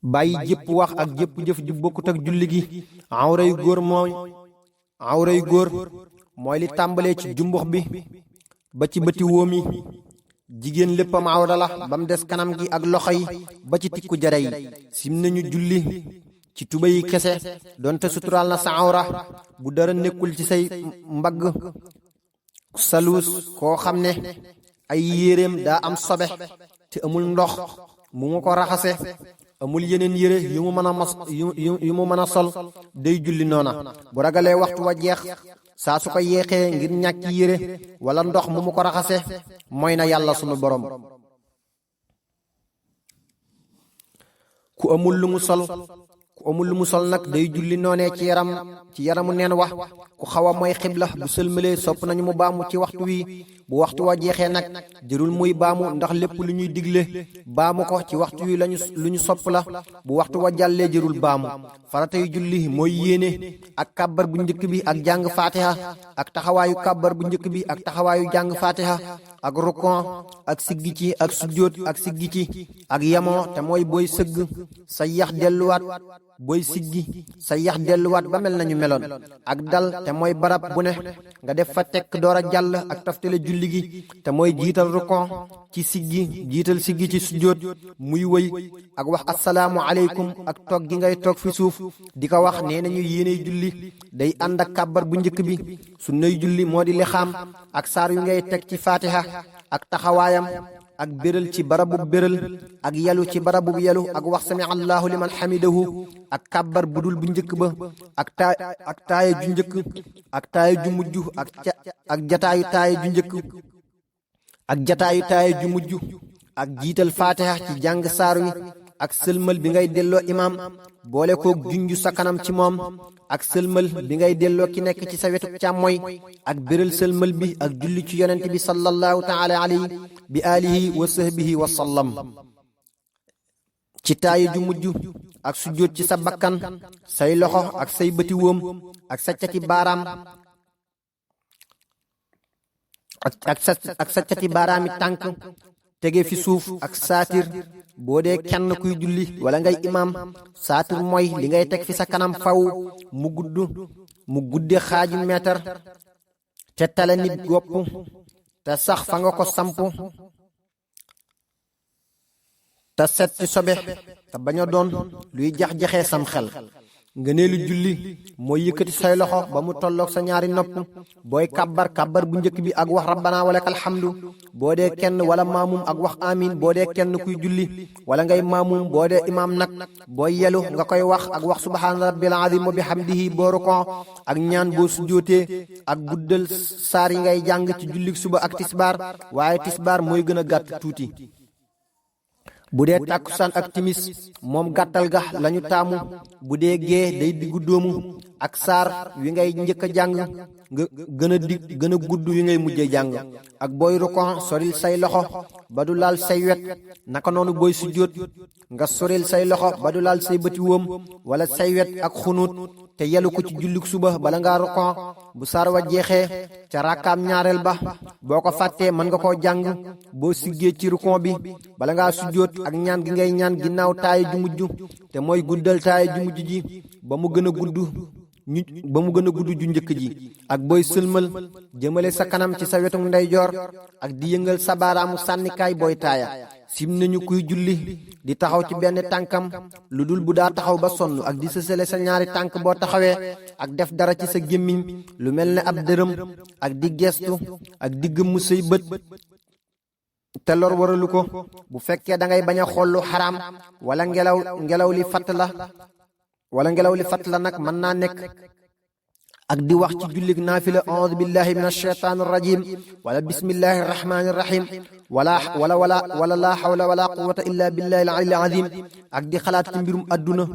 bàyyi jépp wax ak jépp jëf ju bokkut ak julli gi. awra yu góor mooy li tàmbalee ci jumbux bi ba ci bëti wóom yi. jigéen léppam awra la ba mu des kanam gi ak loxo yi ba ci tikku jare yi. sim nañu julli ci tuba yi kese donte suturaal na sa awra bu dara nekkul ci say mbagg saluus koo xam ne ay yéreem daa am sobe te amul ndox mu mu ko raxase amul yeneen yére yu mu mën a mas yu mu mën a sol day julli noona bu ragalee waxtu wa jeex saa su ko yeexee ngir ñàkki yére wala ndox mu mu ko raxase mooy na yàlla sunu borom. ku amul lu mu sol nag day julli noonee ci yaramu neen wax ku xaw a mooy xibla bu sëlmalee sopp nañu mu baamu ci waxtu wi bu waxtu wa jeexee nag jërul muy baamu ndax lépp lu ñuy digle baamu ko ci waxtu wi lu ñu sopp la bu waxtu wa jàllee jërul baamu farata yu julli mooy yéene ak kàbbar bu njëkk bi ak jàng faatiha ak taxawaayu kàbbar bu njëkk bi ak taxawaayu jàng faatiha ak rukon ak siggi ci ak sujjóot ak siggi ci ak yamoo te mooy booy sëgg sa yax delluwaat booy siggi sa yax delluwaat ba mel nañu meloon ak dal te mooy barab bu ne nga def fa tekk door a jàll ak toftale julli gi te mooy jiital rukon ci siggi jiital siggi ci sujjóot muy wëy ak wax assalaamu aleykum ak toog gi ngay toog fi suuf di ko wax nee nañu yéeney julli day ànd ak kàbbar bu njëkk bi su nay julli moo di lixaam ak saar yu ngay teg ci faatiha ak taxawaayam ak béral ci barabub béral ak yalu ci barabub yalu ak wax sami allahu liman hamidahu ak kàbbar budul bu njëkk ba ak taaya ju njëkk ak taaya ju mujj ak jataayu taaya ju njëkk ak jataayu taaya ju mujj ak jiital faatiha ci jàng saar wi ak sëlmal bi ngay delloo imaam boole koog junju sa kanam ci moom ak sëlmal bi ngay delloo ki nekk ci sa wetu càmmoy ak béral sëlmal bi ak julli ci yonent bi sallallahu taala alayhi bi alihi wa sahbihi wa sallam ci taaya ju mujj ak sujjóot ci sa bakkan say loxo ak say bëti wóom ak sa cati baaraam ak sa cati baaraami tànk tege fi suuf ak saatir boo dee kenn kuy julli wala ngay imaam saatir mooy li ngay teg fi sa kanam faw mu gudde xaaju meetar te tale nit gopp te sax fa nga ko samp te set ci sobe te bañ a doon luy jax-jaxee sam xel ngëneelu julli mooy yëkkati say loxo ba mu tolloog sa ñaari nopp booy kàbbar bu njëkk bi ak wax rabbana walakal hamdu boo dee kenn wala maamum ak wax amin boo dee kenn kuy julli wala ngay maamum boo dee imaam nag booy yelu nga koy wax ak wax subhaana rabbil azim wa bihamdihi boo rukon ak ñaan boo sujjootee ak guddal saar yi ngay jàng ci jullik suba ak tisbaar waaye tisbaar mooy gën a gàtt tuuti bu dee tàkkusaan ak timis moom gàttal ga lañu taamu bu dee gee day diggu dóomu ak saar wi ngay njëkk a jàng nga gën a gudd wi ngay mujje jàng ak booy rukon soril say loxo ba du laal say wet naka noonu booy sujjóot nga soril say loxo ba du laal say bëti wóom wala say wet ak xunuut te yelu ko ci jullik suba bala ngaa rukon bu saar wa jeexee ca rakkaam ñaareel ba boo ko fàttee mën nga koo jàng boo siggee ci rukon bi bala ngaa sujjóot ak ñaan gi ngay ñaan ginnaaw taaya ju mujj te mooy guddal taaya ju mujj ji ba mu gën a gudd ju njëkk ji ak booy sëlmal jëmale sa kanam ci sa wetu ndeyjoor ak di yëngal sa baaraamu sànnikaay booy taaya sim nañu kuy julli di taxaw ci benn tànkam lu dul bu daa taxaw ba sonn ak di sësale sa ñaari tànk boo taxawee ak def dara ci sa gémmiñ lu mel ne ab dërëm ak di gestu ak di gëmm say bët te lor waralu ko bu fekkee da ngay bañ a xool lu xaraam wala ngelaw li fatt la nag mën naa nekk ak di wax ci jullig naafila a'uudu billahi min ashaytaani rajim wala bismillahi rahmaani rahim wala laa hawla wala quwwata illa billahi al-ali al-azim ak di xalaat ci mbirum adduna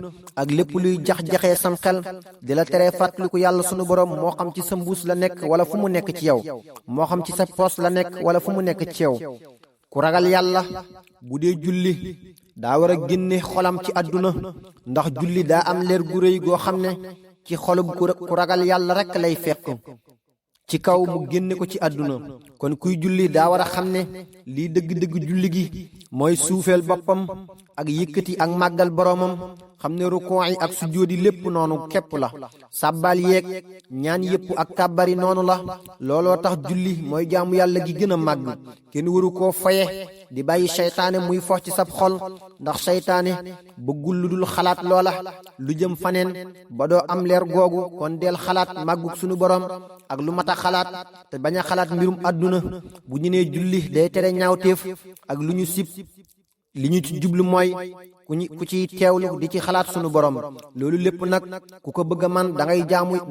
ak lépp luy jax-jaxee sam xel di la teree fàttaliku yàlla sunu borom moo xam ci sa mbuus la nekk wala fu mu nekk ci yow moo xam ci sa poos la nekk wala fu mu nekk ci yow ku ragal yàlla bu dee julli daa war a génne xolam ci àdduna ndax julli daa am leer gu rëy goo xam ne ci xolub ku ragal yàlla rekk lay fekk ci kaw mu génne ko ci àdduna kon kuy julli daa war a xam ne lii dëgg-dëgg julli gi mooy suufeel boppam ak yëkkati ak màggal boroomam xam ne rukon yi ak sujjóodi lépp noonu képp la sàbbal yeeg ñaan yépp ak kàbbari noonu la looloo tax julli mooy jaamu yàlla gi gën a màgg kenn waru koo foye di bàyyi seytaane muy fox ci sab xol ndax seytaane bëggul lu dul xalaat loola lu jëm faneen ba doo am leer googu kon del xalaat màggug sunu borom ak lu mat a xalaat te bañ a xalaat mbirum àdduna bu ñu nee julli day tere ñaawteef ak lu ñu sib li ñu ci jublu mooy ku ciy teewlu di ci xalaat sunu borom loolu lépp nag ku ko bëgg a man da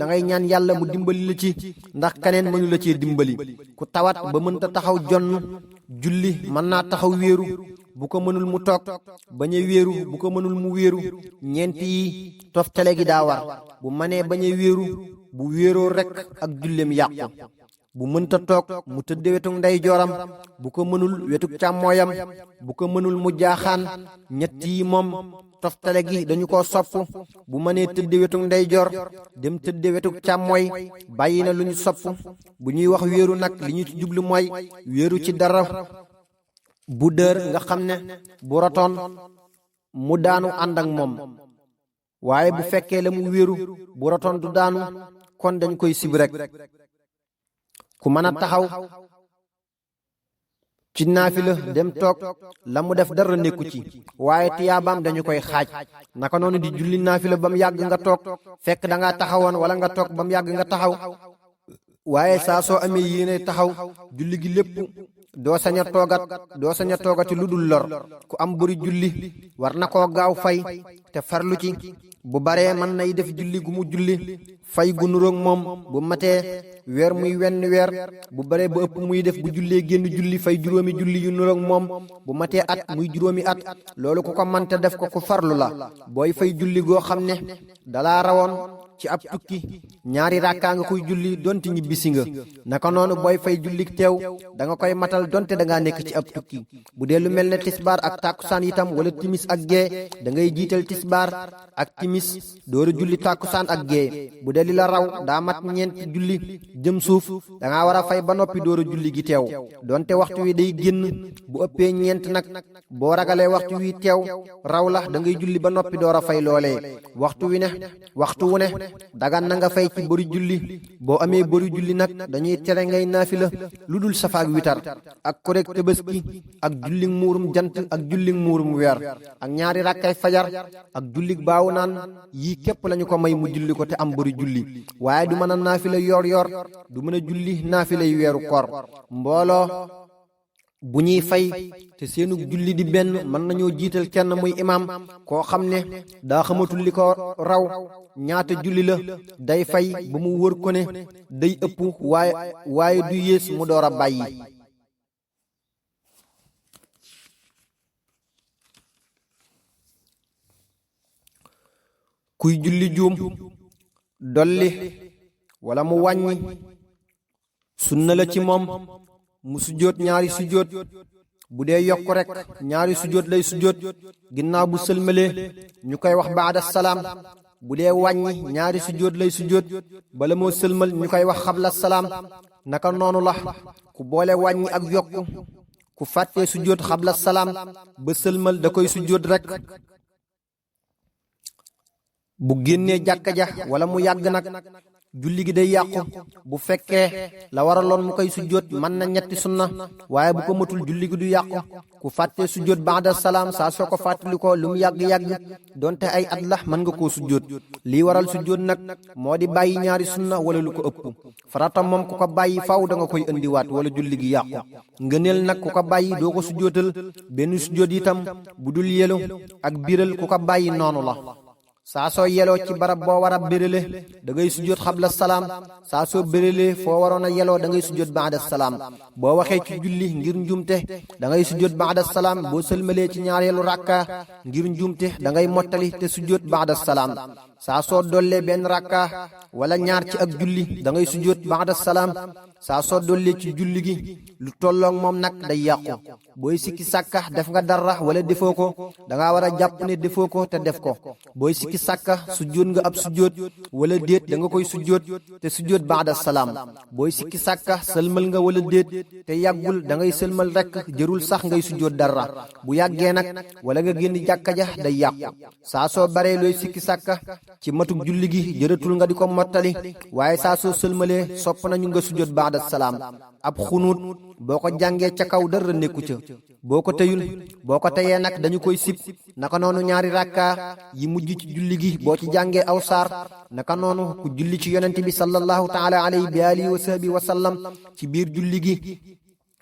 ngay ñaan yàlla mu dimbali la ci ndax keneen mënu la cee dimbali ku tawat ba mënta taxaw jonn julli mën naa taxaw wéeru bu ko mënul mu toog bañ a wéeru bu ko mënul mu wéeru ñeent yi toftale gi daa war bu mënee bañ a wéeru bu wéeroo rekk ak julleem yàqu bu mënta toog mu tëdde wetuk ndeyjooram bu ko mënul wetuk càmmooyam bu ko mënul mu jaaxaan ñett yi moom toftale gi dañu ko sopp bu mënee tëdde wetuk ndeyjoor dem tëdde wetuk càmmooy bàyyi na lu ñu sopp bu ñuy wax wéeru nag li ñu ci jublu mooy wéeru ci dara bu dër nga xam ne bu rotoon mu daanu ànd ak moom waaye bu fekkee la mu wéeru bu rotoon du daanu kon dañ koy sib rek ku mën a taxaw ci naafila dem toog la mu def dara nekku ci waaye tiyaabaam dañu koy xaaj naka noonu di julli naafila ba mu yàgg nga toog fekk da ngaa taxawoon wala nga toog ba mu yàgg nga taxaw waaye saa soo amee yéene taxaw julli gi lépp doo sañ a toogati lu dul lor ku am buri julli war na koo gaaw fay te farlu ci bu baree mën nay def julli gu mu julli fay gu nuroog moom bu matee weer muy wenn weer bu baree ba ëpp muy def bu jullee génn julli fay juróomi julli yu nuroog moom bu matee at muy juróomi at loolu ku ko mante def ko ku farlu la booy fay julli goo xam ne dalaa rawoon ci ab tukki ñaari rakkaa nga koy julli donte ñibbisi nga naka noonu booy fay julli teew da nga koy matal donte da ngaa nekk ci ab tukki bu dee lu mel ne tisbaar ak tàkkusaan itam wala timis ak gee da ngay jiital tisbaar ak timis door a julli tàkkusaan ak gee bu dee li la raw daa mat ñeenti julli jëm suuf da ngaa war a fay ba noppi door a julli gi teew donte waxtu wi day génn bu ëppee ñeent nag boo ragalee waxtu wi teew raw la da ngay julli ba noppi door a fay loolee waxtu wu ne dagan na nga fay ci bëri julli boo amee bëri julli nag dañuy tere ngay naafila lu dul safaak witar ak korek tabaski ak julli muurum jant ak julli muurum weer ak ñaari rakkay fajar ak julli baawu naan yii képp lañu ko may mu julli ko te am bëri julli waaye du mën a naafila yor du mën a julli naafila yu weeru koor mbooloo bu ñuy fay te seenu julli di benn mën nañoo jiital kenn muy imaam koo xam ne daa xamatul li ko raw ñaata julli la day fay ba mu wër ko ne day ëpp waaye du yées mu door a bàyyi kuy julli juum dolli wala mu wàññi sunna la ci moom mu sujjóot ñaari sujjóot bu dee yokk rek ñaari sujjóot lay sujjóot ginnaaw bu sëlmalee ñu koy wax baada salaam bu dee wàññi ñaari sujjóot lay sujjóot bala moo sëlmal ñu koy wax xabla salaam naka noonu la ku boole wàññi ak yokk ku fàttee sujjóot xabla salaam ba sëlmal da koy sujjóot rek bu génnee jàkka ja wala mu yàgg nag julli gi day yàqu bu fekkee la waraloon mu koy sujjóot mën na ñetti sunna waaye bu ko matul julli gi du yàqu ku fàttee sujjóot ba'da salaam saa soo ko fàttali ko lu mu yàgg-yàgg donte ay at la mën nga koo sujjóot lii waral sujjóot nag moo di bàyyi ñaari sunna wala lu ko ëpp farata moom ku ko bàyyi faw da nga koy indiwaat wala julli gi yàqu ngëneel nag ku ko bàyyi doo ko sujjóotal benn sujjóot itam bu dul yelu ak biral ku ko bàyyi noonu la saa soo yeloo ci barab boo war a bérale da ngay sujjóot xabla salaam saa soo béralee foo waroon a yeloo da ngay sujjóot baada salaam boo waxee ci julli ngir njumte da ngay sujjóot baada salaam boo sëlmalee ci ñaareelu rakka ngir njumte da ngay mottali te sujjóot baada salaam saa soo dollee benn rakka wala ñaar ci ak julli da ngay sujjóot baada salaam saa soo dollee ci julli gi lu tolloog moom nag day yàqu booy sikki sàkka def nga dara wala defoo ko da ngaa war a jàpp ne defoo ko te def ko booy sikki sàkka sujjóot nga ab sujjóot wala déet da nga koy sujjóot te sujjóot baada salaam booy sikki sàkka sëlmal nga wala déet te yàggul da ngay sëlmal rekk jërul sax ngay sujjóot dara bu yàggee nag wala nga génn jàkka ja day yàqu saa soo baree looy sikki sàkka ci matuk julli gi jëratul nga di ko mottali waaye saa soo sëlmalee sopp nañu nga sujjóot baada salaam ab xunuut boo ko jàngee ca kaw dara nekku ca boo ko teyul boo ko teyee nag dañu koy sib naka noonu ñaari rakka yi mujj ci julli gi boo ci jàngee aw saar naka noonu ku julli ci yonent bi sallallahu taala alayhi bi alihi wa sahbi wa sallam ci biir julli gi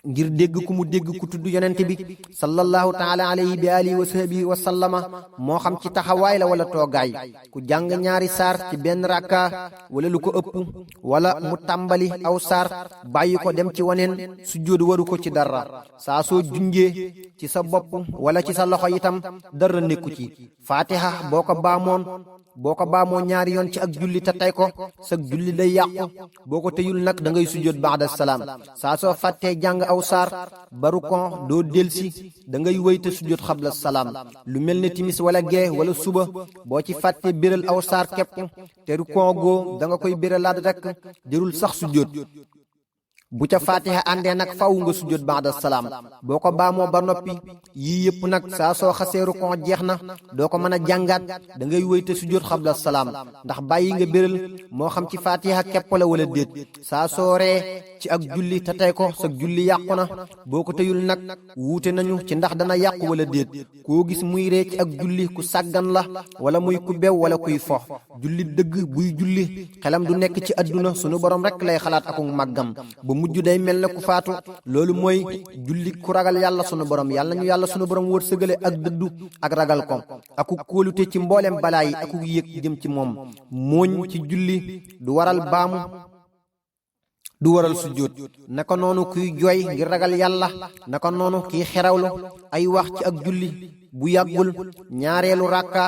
ngir dégg ku mu dégg ku tudd yonent bi sallallahu taala alayhi bi alihi wa sahbihi wa sallama moo xam ci taxawaay la wala toogaay ku jàng ñaari saar ci benn rakka wala lu ko ëpp wala mu tàmbali aw saar bàyyi ko dem ci waneen sujjóot waru ko ci dara saa soo junjee ci sa bopp wala ci sa loxo itam dara nekku ci fatiha boo ko baamoo ñaari yoon ci ak julli te tey ko sa julli day yàqu boo ko teyul nag da ngay sujjóot ba'da salaam saa soo fàttee jàng aw saar baru kon doo delsi da ngay wëy te sujjóot xabla salaam lu mel ne timis wala gee wala suba boo ci fàttee béral aw saar képp te ru kon goo da nga koy béralaat rek jërul sax sujjóot bu ca fatiha àndee nag faw nga sujjóot ba'da salaam boo ko baamoo ba noppi yii yëpp nag saa soo xasee rukon jeex na doo ko mën a jàngaat da ngay wéy te sujjóot xabla salaam ndax bàyyi nga béral moo xam ci fatiha képp la wala déet saa soo ree ci ak julli te tey ko sa julli yàqu na boo ko teyul nag wuute nañu ci ndax dana yàqu wala déet koo gis muy ree ci ak julli ku sàggan la wala muy ku bew wala kuy fo julli dëgg buy julli xelam du nekk ci àdduna sunu borom rek lay xalaat ak màggam mujj day mel ne ku faatu loolu mooy julli ku ragal yàlla sunu borom yàlla ñu yàlla sunu borom wërsëgale ak dëddu ak ragal ko aku kóolute ci mboolem balaa yi aku yëg jëm ci moom mooñ ci julli du waral baamu du waral sujjóot naka noonu kuy jooy ngir ragal yàlla naka noonu kiy xerawlu ay wax ci ak julli bu yàggul ñaareelu rakka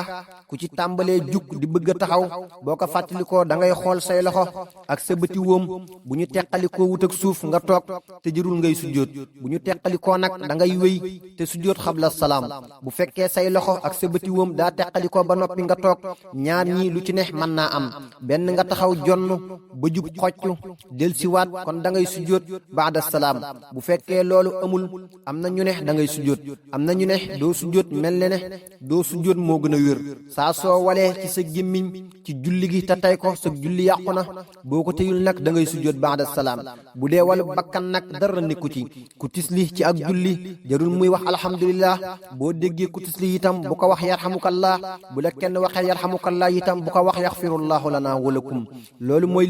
ku ci tàmbalee jukk di bëgg a taxaw boo ko fàttalikoo da ngay xool say loxo ak sa bëti wóom bu ñu teqalikoo wut ak suuf nga toog te jërul ngay sujjóot bu ñu teqalikoo nag da ngay wéy te sujjóot xabla salaam bu fekkee say loxo ak sa bëti wóom daa teqalikoo ba noppi nga toog ñaar ñii lu ci ne mën naa am benn nga taxaw jonn ba jub xocc del siwaat kon da ngay sujjóot ba'da salaam bu fekkee loolu amul am na ñu ne da ngay sujjóot am na ñu ne doo sujjóot mel ne doo sujjóot moo gën a wér saa soo walee ci sa gémmiñ ci julli gi te tey ko sa julli yàqu na boo ko teyul nag da ngay sujjóot ba'da salaam bu dee walu bakkan nag dara nekku ci ku tisli ci ak julli jarul muy wax alhamdulillah boo déggee ku tisli itam bu ko wax yarhamukallah bu la kenn waxee yarhamukallah itam bu ko wax yaxfirullahu lana walakum loolu mooy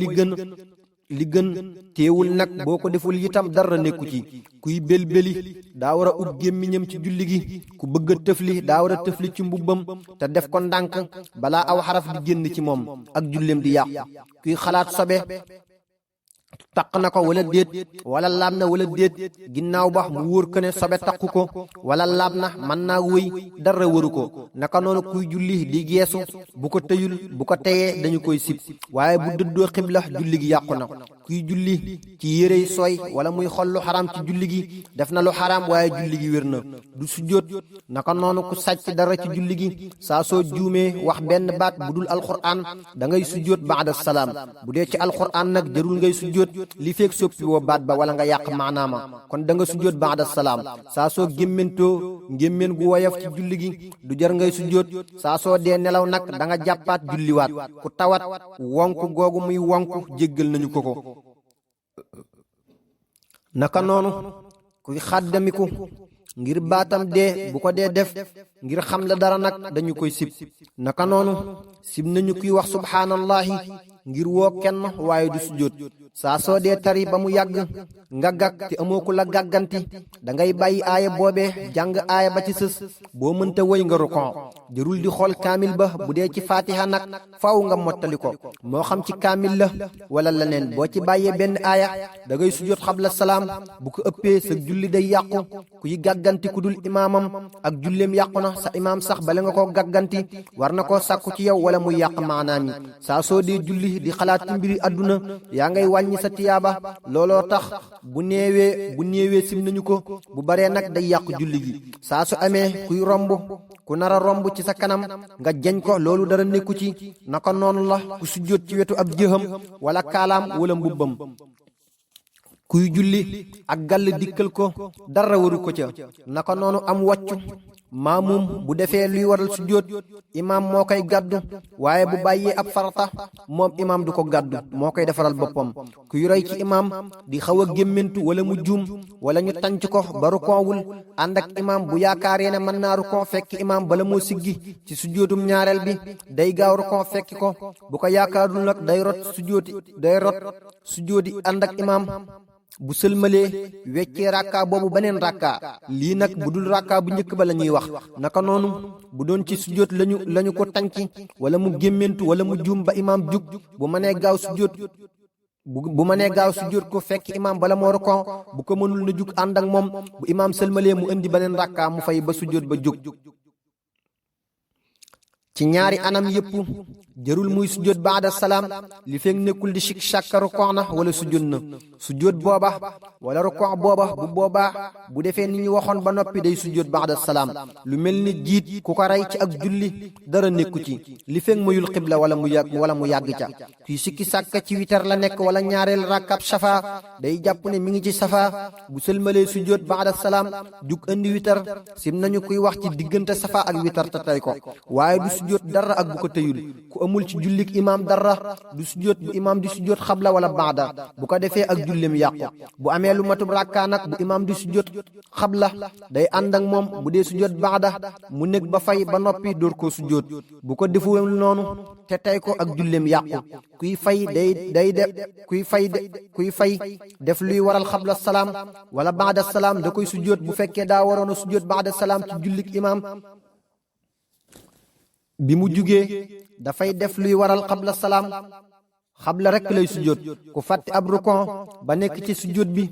li gën teewul nag boo ko deful itam dara nekku ci kuy belbeli daa war a ub gémmiñam ci julli gi ku bëgg a tëfli daa war a tëfli ci mbubbam te def ko ndànk balaa aw xaraf di génn ci moom ak julleem di yàqu kuy xalaat sobe taq na ko wala déet wala laab na wala déet ginnaaw ba mu wóor ko ne sobe taqu ko wala laab na mën naa wëy dara waru ko naka noonu kuy julli di geesu bu ko teyul bu ko teyee dañu koy sib waaye bu dëddoo xibla julli gi yàqu na kuy julli ci yérey sooy wala muy xol lu xaraam ci julli gi def na lu xaraam waaye julli gi wér na du sujjóot naka noonu ku sàcc dara ci julli gi saa soo juumee wax benn baat bu dul alxuraan da ngay sujjóot ba'da salaam bu dee ci alxuraan nag jarul ngay sujjóot li feek soppi woo baat ba wala nga yàq maanaama kon da nga sujjóot ba'da salaam saa soo gémmentoo ngémmeen gu woyof ci julli gi du jar ngay sujjóot saa soo dee nelaw nag da nga jàppaat julliwaat ku tawat wonk googu muy wonk jéggal nañu ko naka noonu kuy xàddamiku ngir baatam dee bu ko dee def ngir xam la dara nag dañu koy sib naka noonu sib nañu kuy wax subhaanallahi ngir woo kenn waaye du sujjóot saa soo dee tari ba mu yàgg nga gàgg te amoo ku la gàgganti da ngay bàyyi aaya boobee jàng aaya ba ci sës boo mënta woy nga rukon jërul di xool kaamil ba bu dee ci faatiha nag faaw nga mottali ko moo xam ci kaamil la wala leneen boo ci bàyyee benn aaya da ngay sujjóot xabla salaam bu ko ëppee sa julli day yàqu kuy gàgganti ku dul imaamam ak julleem yàqu na sa imaam sax bala nga koo gàgganti war na koo sàkku ci yow wala muy yàq maanaam yi saa soo dee julli di xalaat ci mbiri àdduna yaa ngay wàññi sa tiyaaba looloo tax bu néewee sim nañu ko bu baree nag day yàqu julli gi saa su amee kuy romb ku nar a romb ci sa kanam nga jeñ ko loolu dara nekku ci naka noonu la ku sujjóot ci wetu ab jëxam wala kaalaam wala mbubbam kuy julli ak gàll dikkal ko dara waru ko ca naka noonu am wàccu maamum bu defee luy waral sujjóot imaam moo koy gàddu waaye bu bàyyee ab farata moom imaam du ko gàddu moo koy defaral boppam kuy roy ci imaam di xaw a gémmentu wala mu juum wala ñu tànc ko ba rukoowul ànd ak imaam bu yaakaaree ne mën naa rukoo fekk imaam bala moo siggi ci sujjóotum ñaareel bi day gaaw rukoo fekki ko bu ko yaakaarul nag day rot sujjóoti ànd ak imaam bu sëlmalee weccee rakka boobu beneen rakka lii nag bu dul rakka bu njëkk ba la ñuy wax naka noonu bu doon ci sujjóot lañu ko tànci wala mu gémmentu wala mu juum ba imaam jug bu mënee gaaw sujjóot ko fekk imaam bala moo rukoo bu ko mënul na jug ànd ak moom bu imaam sëlmalee mu indi beneen rakka mu fay ba sujjóot ba jug ci ñaari anam yépp jërul muy sujjóot baada salaam li fekk nekkul di sik sàkka rukoo na wala sujjóot na sujjóot booba wala rukoo booba bu boobaa bu defee ni ñu waxoon ba noppi day sujjóot baada salaam lu mel ni jiit ku ko rey ci ak julli dara nekku ci li fekk mayul xibla wala mu yàgg ca kuy sikki sàkka ci witar la nekk wala ñaareel rakkab safa day jàpp ne mi ngi ci safa bu sëlmalee sujjóot baada salaam jug indi witar sim nañu kuy wax ci diggante safa ak witar te tey ko waaye du sujjóot dara ak bu ko tëyul ku amul ci jullik imaam dara du sujjóot bu imaam di sujjóot xabla wala baada bu ko defee ak jullim yàqu bu amee lu matub rakkaa nag bu imaam di sujjóot xabla day ànd ak moom bu dee sujjóot baada mu nekk ba fay ba noppi door koo sujjóot bu ko defuwul noonu te tey ko ak jullim yàqu kuy fay def luy waral xabla salaam wala baada salaam da koy sujjóot bu fekkee daa waroon a sujjóot baada salaam ci jullik imaam bi mu jugee dafay def luy waral xabla salaam xabla rekk lay sujjóot ku fàtte ab rukon ba nekk ci sujjóot bi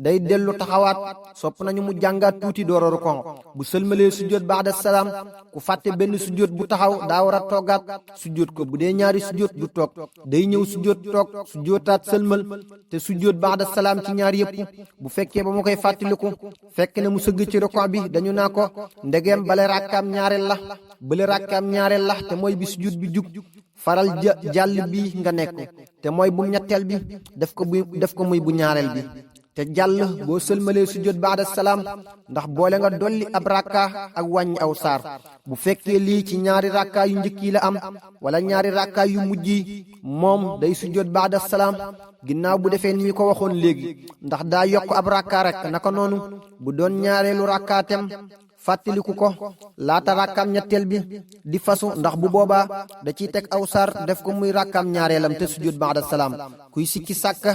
day dellu taxawaat sopp nañu mu jàngaat tuuti door a rukon bu sëlmalee sujjóot baada salaam ku fàtte benn sujjóot bu taxaw daa war a toogaat sujjóot ko bu dee ñaari sujjóot du toog day ñëw sujjóot toog sujjóotaat sëlmal te sujjóot baada salaam ci ñaar yépp bu fekkee ba mu koy fàttaliku fekk na mu sëgg ci rukon bi dañu naa ko ndegeem bale rakkaam ñaareel la te mooy bi sujjóot bi jug faral jàll bi nga nekk te mooy bu ñetteel bi def ko muy bu ñaareel bi te jàll boo sëlmalee sujjóot baada salaam ndax boole nga dolli ab rakka ak wàññi aw saar bu fekkee lii ci ñaari rakka yu njëkk yi la am wala ñaari rakka yu mujj yi moom day sujjóot baada salaam ginnaaw bu defee ni ñu ko waxoon léegi ndax daa yokk ab rakka rek naka noonu bu doon ñaareelu rakkaatem fàttaliku ko laata rakkaam ñetteel bi di fasu ndax bu boobaa da ciy teg aw saar def ko muy rakkaam ñaareelam te sujjóot baada salaam kuy sikki sàkka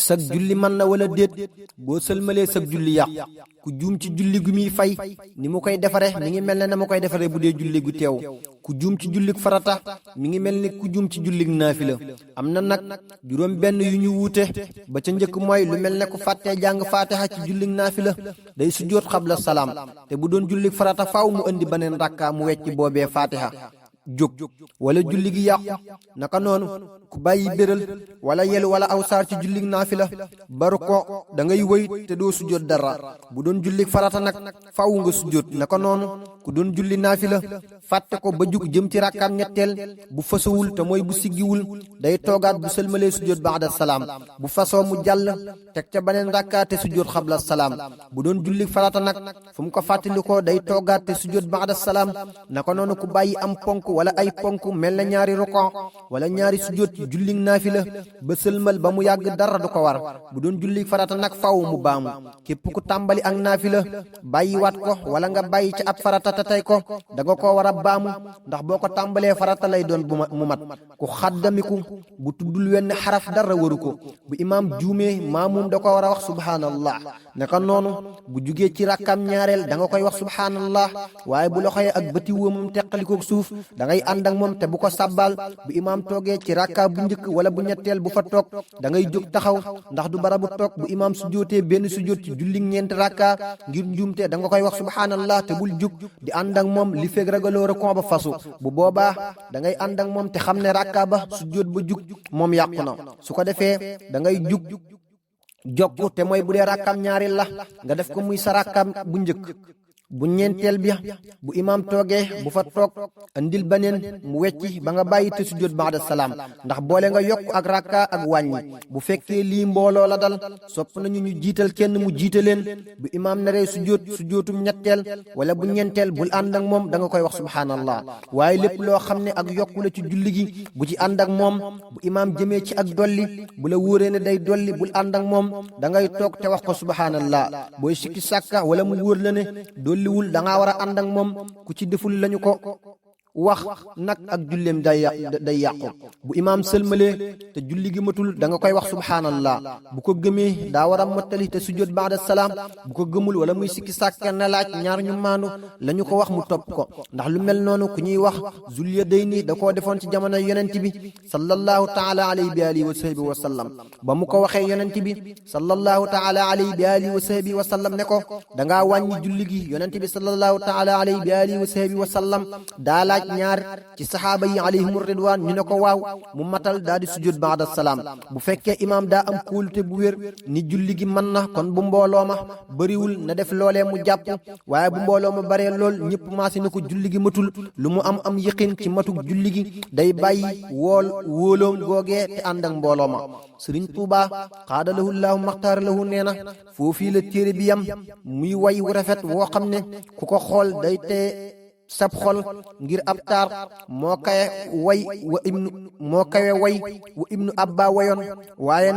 sag julli mën na wala déet boo sëlmalee sag julli yàqu ku juum ci julli gu muy fay ni mu koy defare mi ngi mel ne na mu koy defare bu dee julli gu teew ku juum ci jullik farata mi ngi mel ni ku juum ci jullik naafila am na nag juróom benn yu ñu wuute ba ca njëkk mooy lu mel ne ku fàttee jàng faatiha ci jullik naafila day sujjóot xabla salaam te bu doon jullik farata faaw mu indi beneen rakka mu wecc boobee faatiha jóg wala julli gi yàqu naka noonu ku bàyyi béral wala yelu wala aw saar ci jullig naafila baru ko da ngay wëy te doo sujjóot dara bu doon jullig farata nag faaw nga sujjóot naka noonu ku doon julli naafila fàtte ko ba jug jëm ci rakkaam ñetteel bu fasawul te mooy bu siggiwul day toogaat bu sëlmalee sujjóot baada salaam bu fasoo mu jàll teg ca beneen rakkaa te sujjóot xabla salaam bu doon jullig farata nag fu mu ko fàttalikoo day toogaat te sujjóot baada salaam naka noonu ku bàyyi am ponk wala ay ponk mel na ñaari rukon wala ñaari sujjóot ci jullig naafila ba sëlmal ba mu yàgg dara du ko war bu doon jullig farata nag faw mu baamu képp ku tàmbali ak naafila bàyyiwaat ko wala nga bàyyi ci ab farata te tey ko da nga koo war a baamu ndax boo ko tàmbalee farata lay doon mu mat ku xaddamiku bu tuddul wenn xaraf dara waru ko bu imaam juumee maamum da ko war a wax subhaanallah naka noonu bu jugee ci rakkam ñaareel da nga koy wax subhaanallah waaye bu loxoyee ak bëti wóomam teqalikook suuf da ngay ànd ak moom te bu ko sàbbaal bu imaam toogee ci rakka bu njëkk wala bu ñetteel bu fa toog da ngay jóg taxaw ndax du barabu toog bu imaam sujjootee benn sujjoot ci julli ñeenti rakka ngir njuumte da nga koy wax subhaanallah te bul jug di ànd ak moom li fekk ragaloo rukon ba fasu bu boobaa da ngay ànd ak moom te xam ne rakka ba sujjoot ba jug moom yàqu na su ko defee da ngay jug jokku te mooy bu dee rakkam ñaareel la nga def ko muy sa rakkam bu njëkk bu ñeenteel bi bu imaam toogee bu fa toog andil baneen mu wecci ba nga bàyyi te sujjóot ba'da salaam ndax boole nga yokk ak rakka ak wàññi bu fekkee lii mbooloo la dal sopp nañu ñu jiital kenn mu jiite leen bu imaam naree sujjóotum ñetteel wala bu ñeenteel bul ànd ak moom da nga koy wax subhaanallah waaye lépp loo xam ne ak yokku la ci julli gi bu ci ànd ak moom bu imaam jëmee ci ak dolli bu la wóoree ne day dolli bul ànd ak moom da ngay toog te wax ko subhaanallah booy sikki sàkka wala mu wóor la ne dolliwul da ngaa war a ànd ak moom ku ci deful lañu ko wax nag ak julleem day yàqu bu imaam sëlmalee te julli gi matul da nga koy wax subhaanallah bu ko gëmee daa war a mottali te sujjóot ba'da salaam bu ko gëmul wala muy sikki sàkka na laaj ñaar ñu maandu la ñu ko wax mu topp ko ndax lu mel noonu ku ñuy wax Zul Yadayni da koo defoon ci jamono yonent bi sallallahu taala alayhi bi alihi wa sahbihi wa sallam ba mu ko waxee yonent bi sallallahu taala alayhi bi alihi wa sahbihi wa sallam ne ko da ngaa wàññi julli gi yonent bi sallallahu taala alayhi bi alihi wa sahbihi wa sallam daa laaj ñaar ci saxaaba yi alayhimu ridwaan ñu ne ko waaw mu matal daa di sujjóot ba'da salaam bu fekkee imaam daa am kóolute bu wér ni julli gi mën na kon bu mbooloo ma bëriwul na def loolee mu jàpp waaye bu mbooloo ma baree lool ñëpp maasi na ko julli gi matul lu mu am yëqin ci matuk julli gi day bàyyi wóoloom googee te ànd ak mbooloo ma Sëriñ Tuubaa xaadalahu llaahu maxtaara lahu nee na foofii la téere bi yam muy way wu rafet woo xam ne ku ko xool day tee sab xol ngir ab taar moo kawe way wa ibnu abba wayoon waaye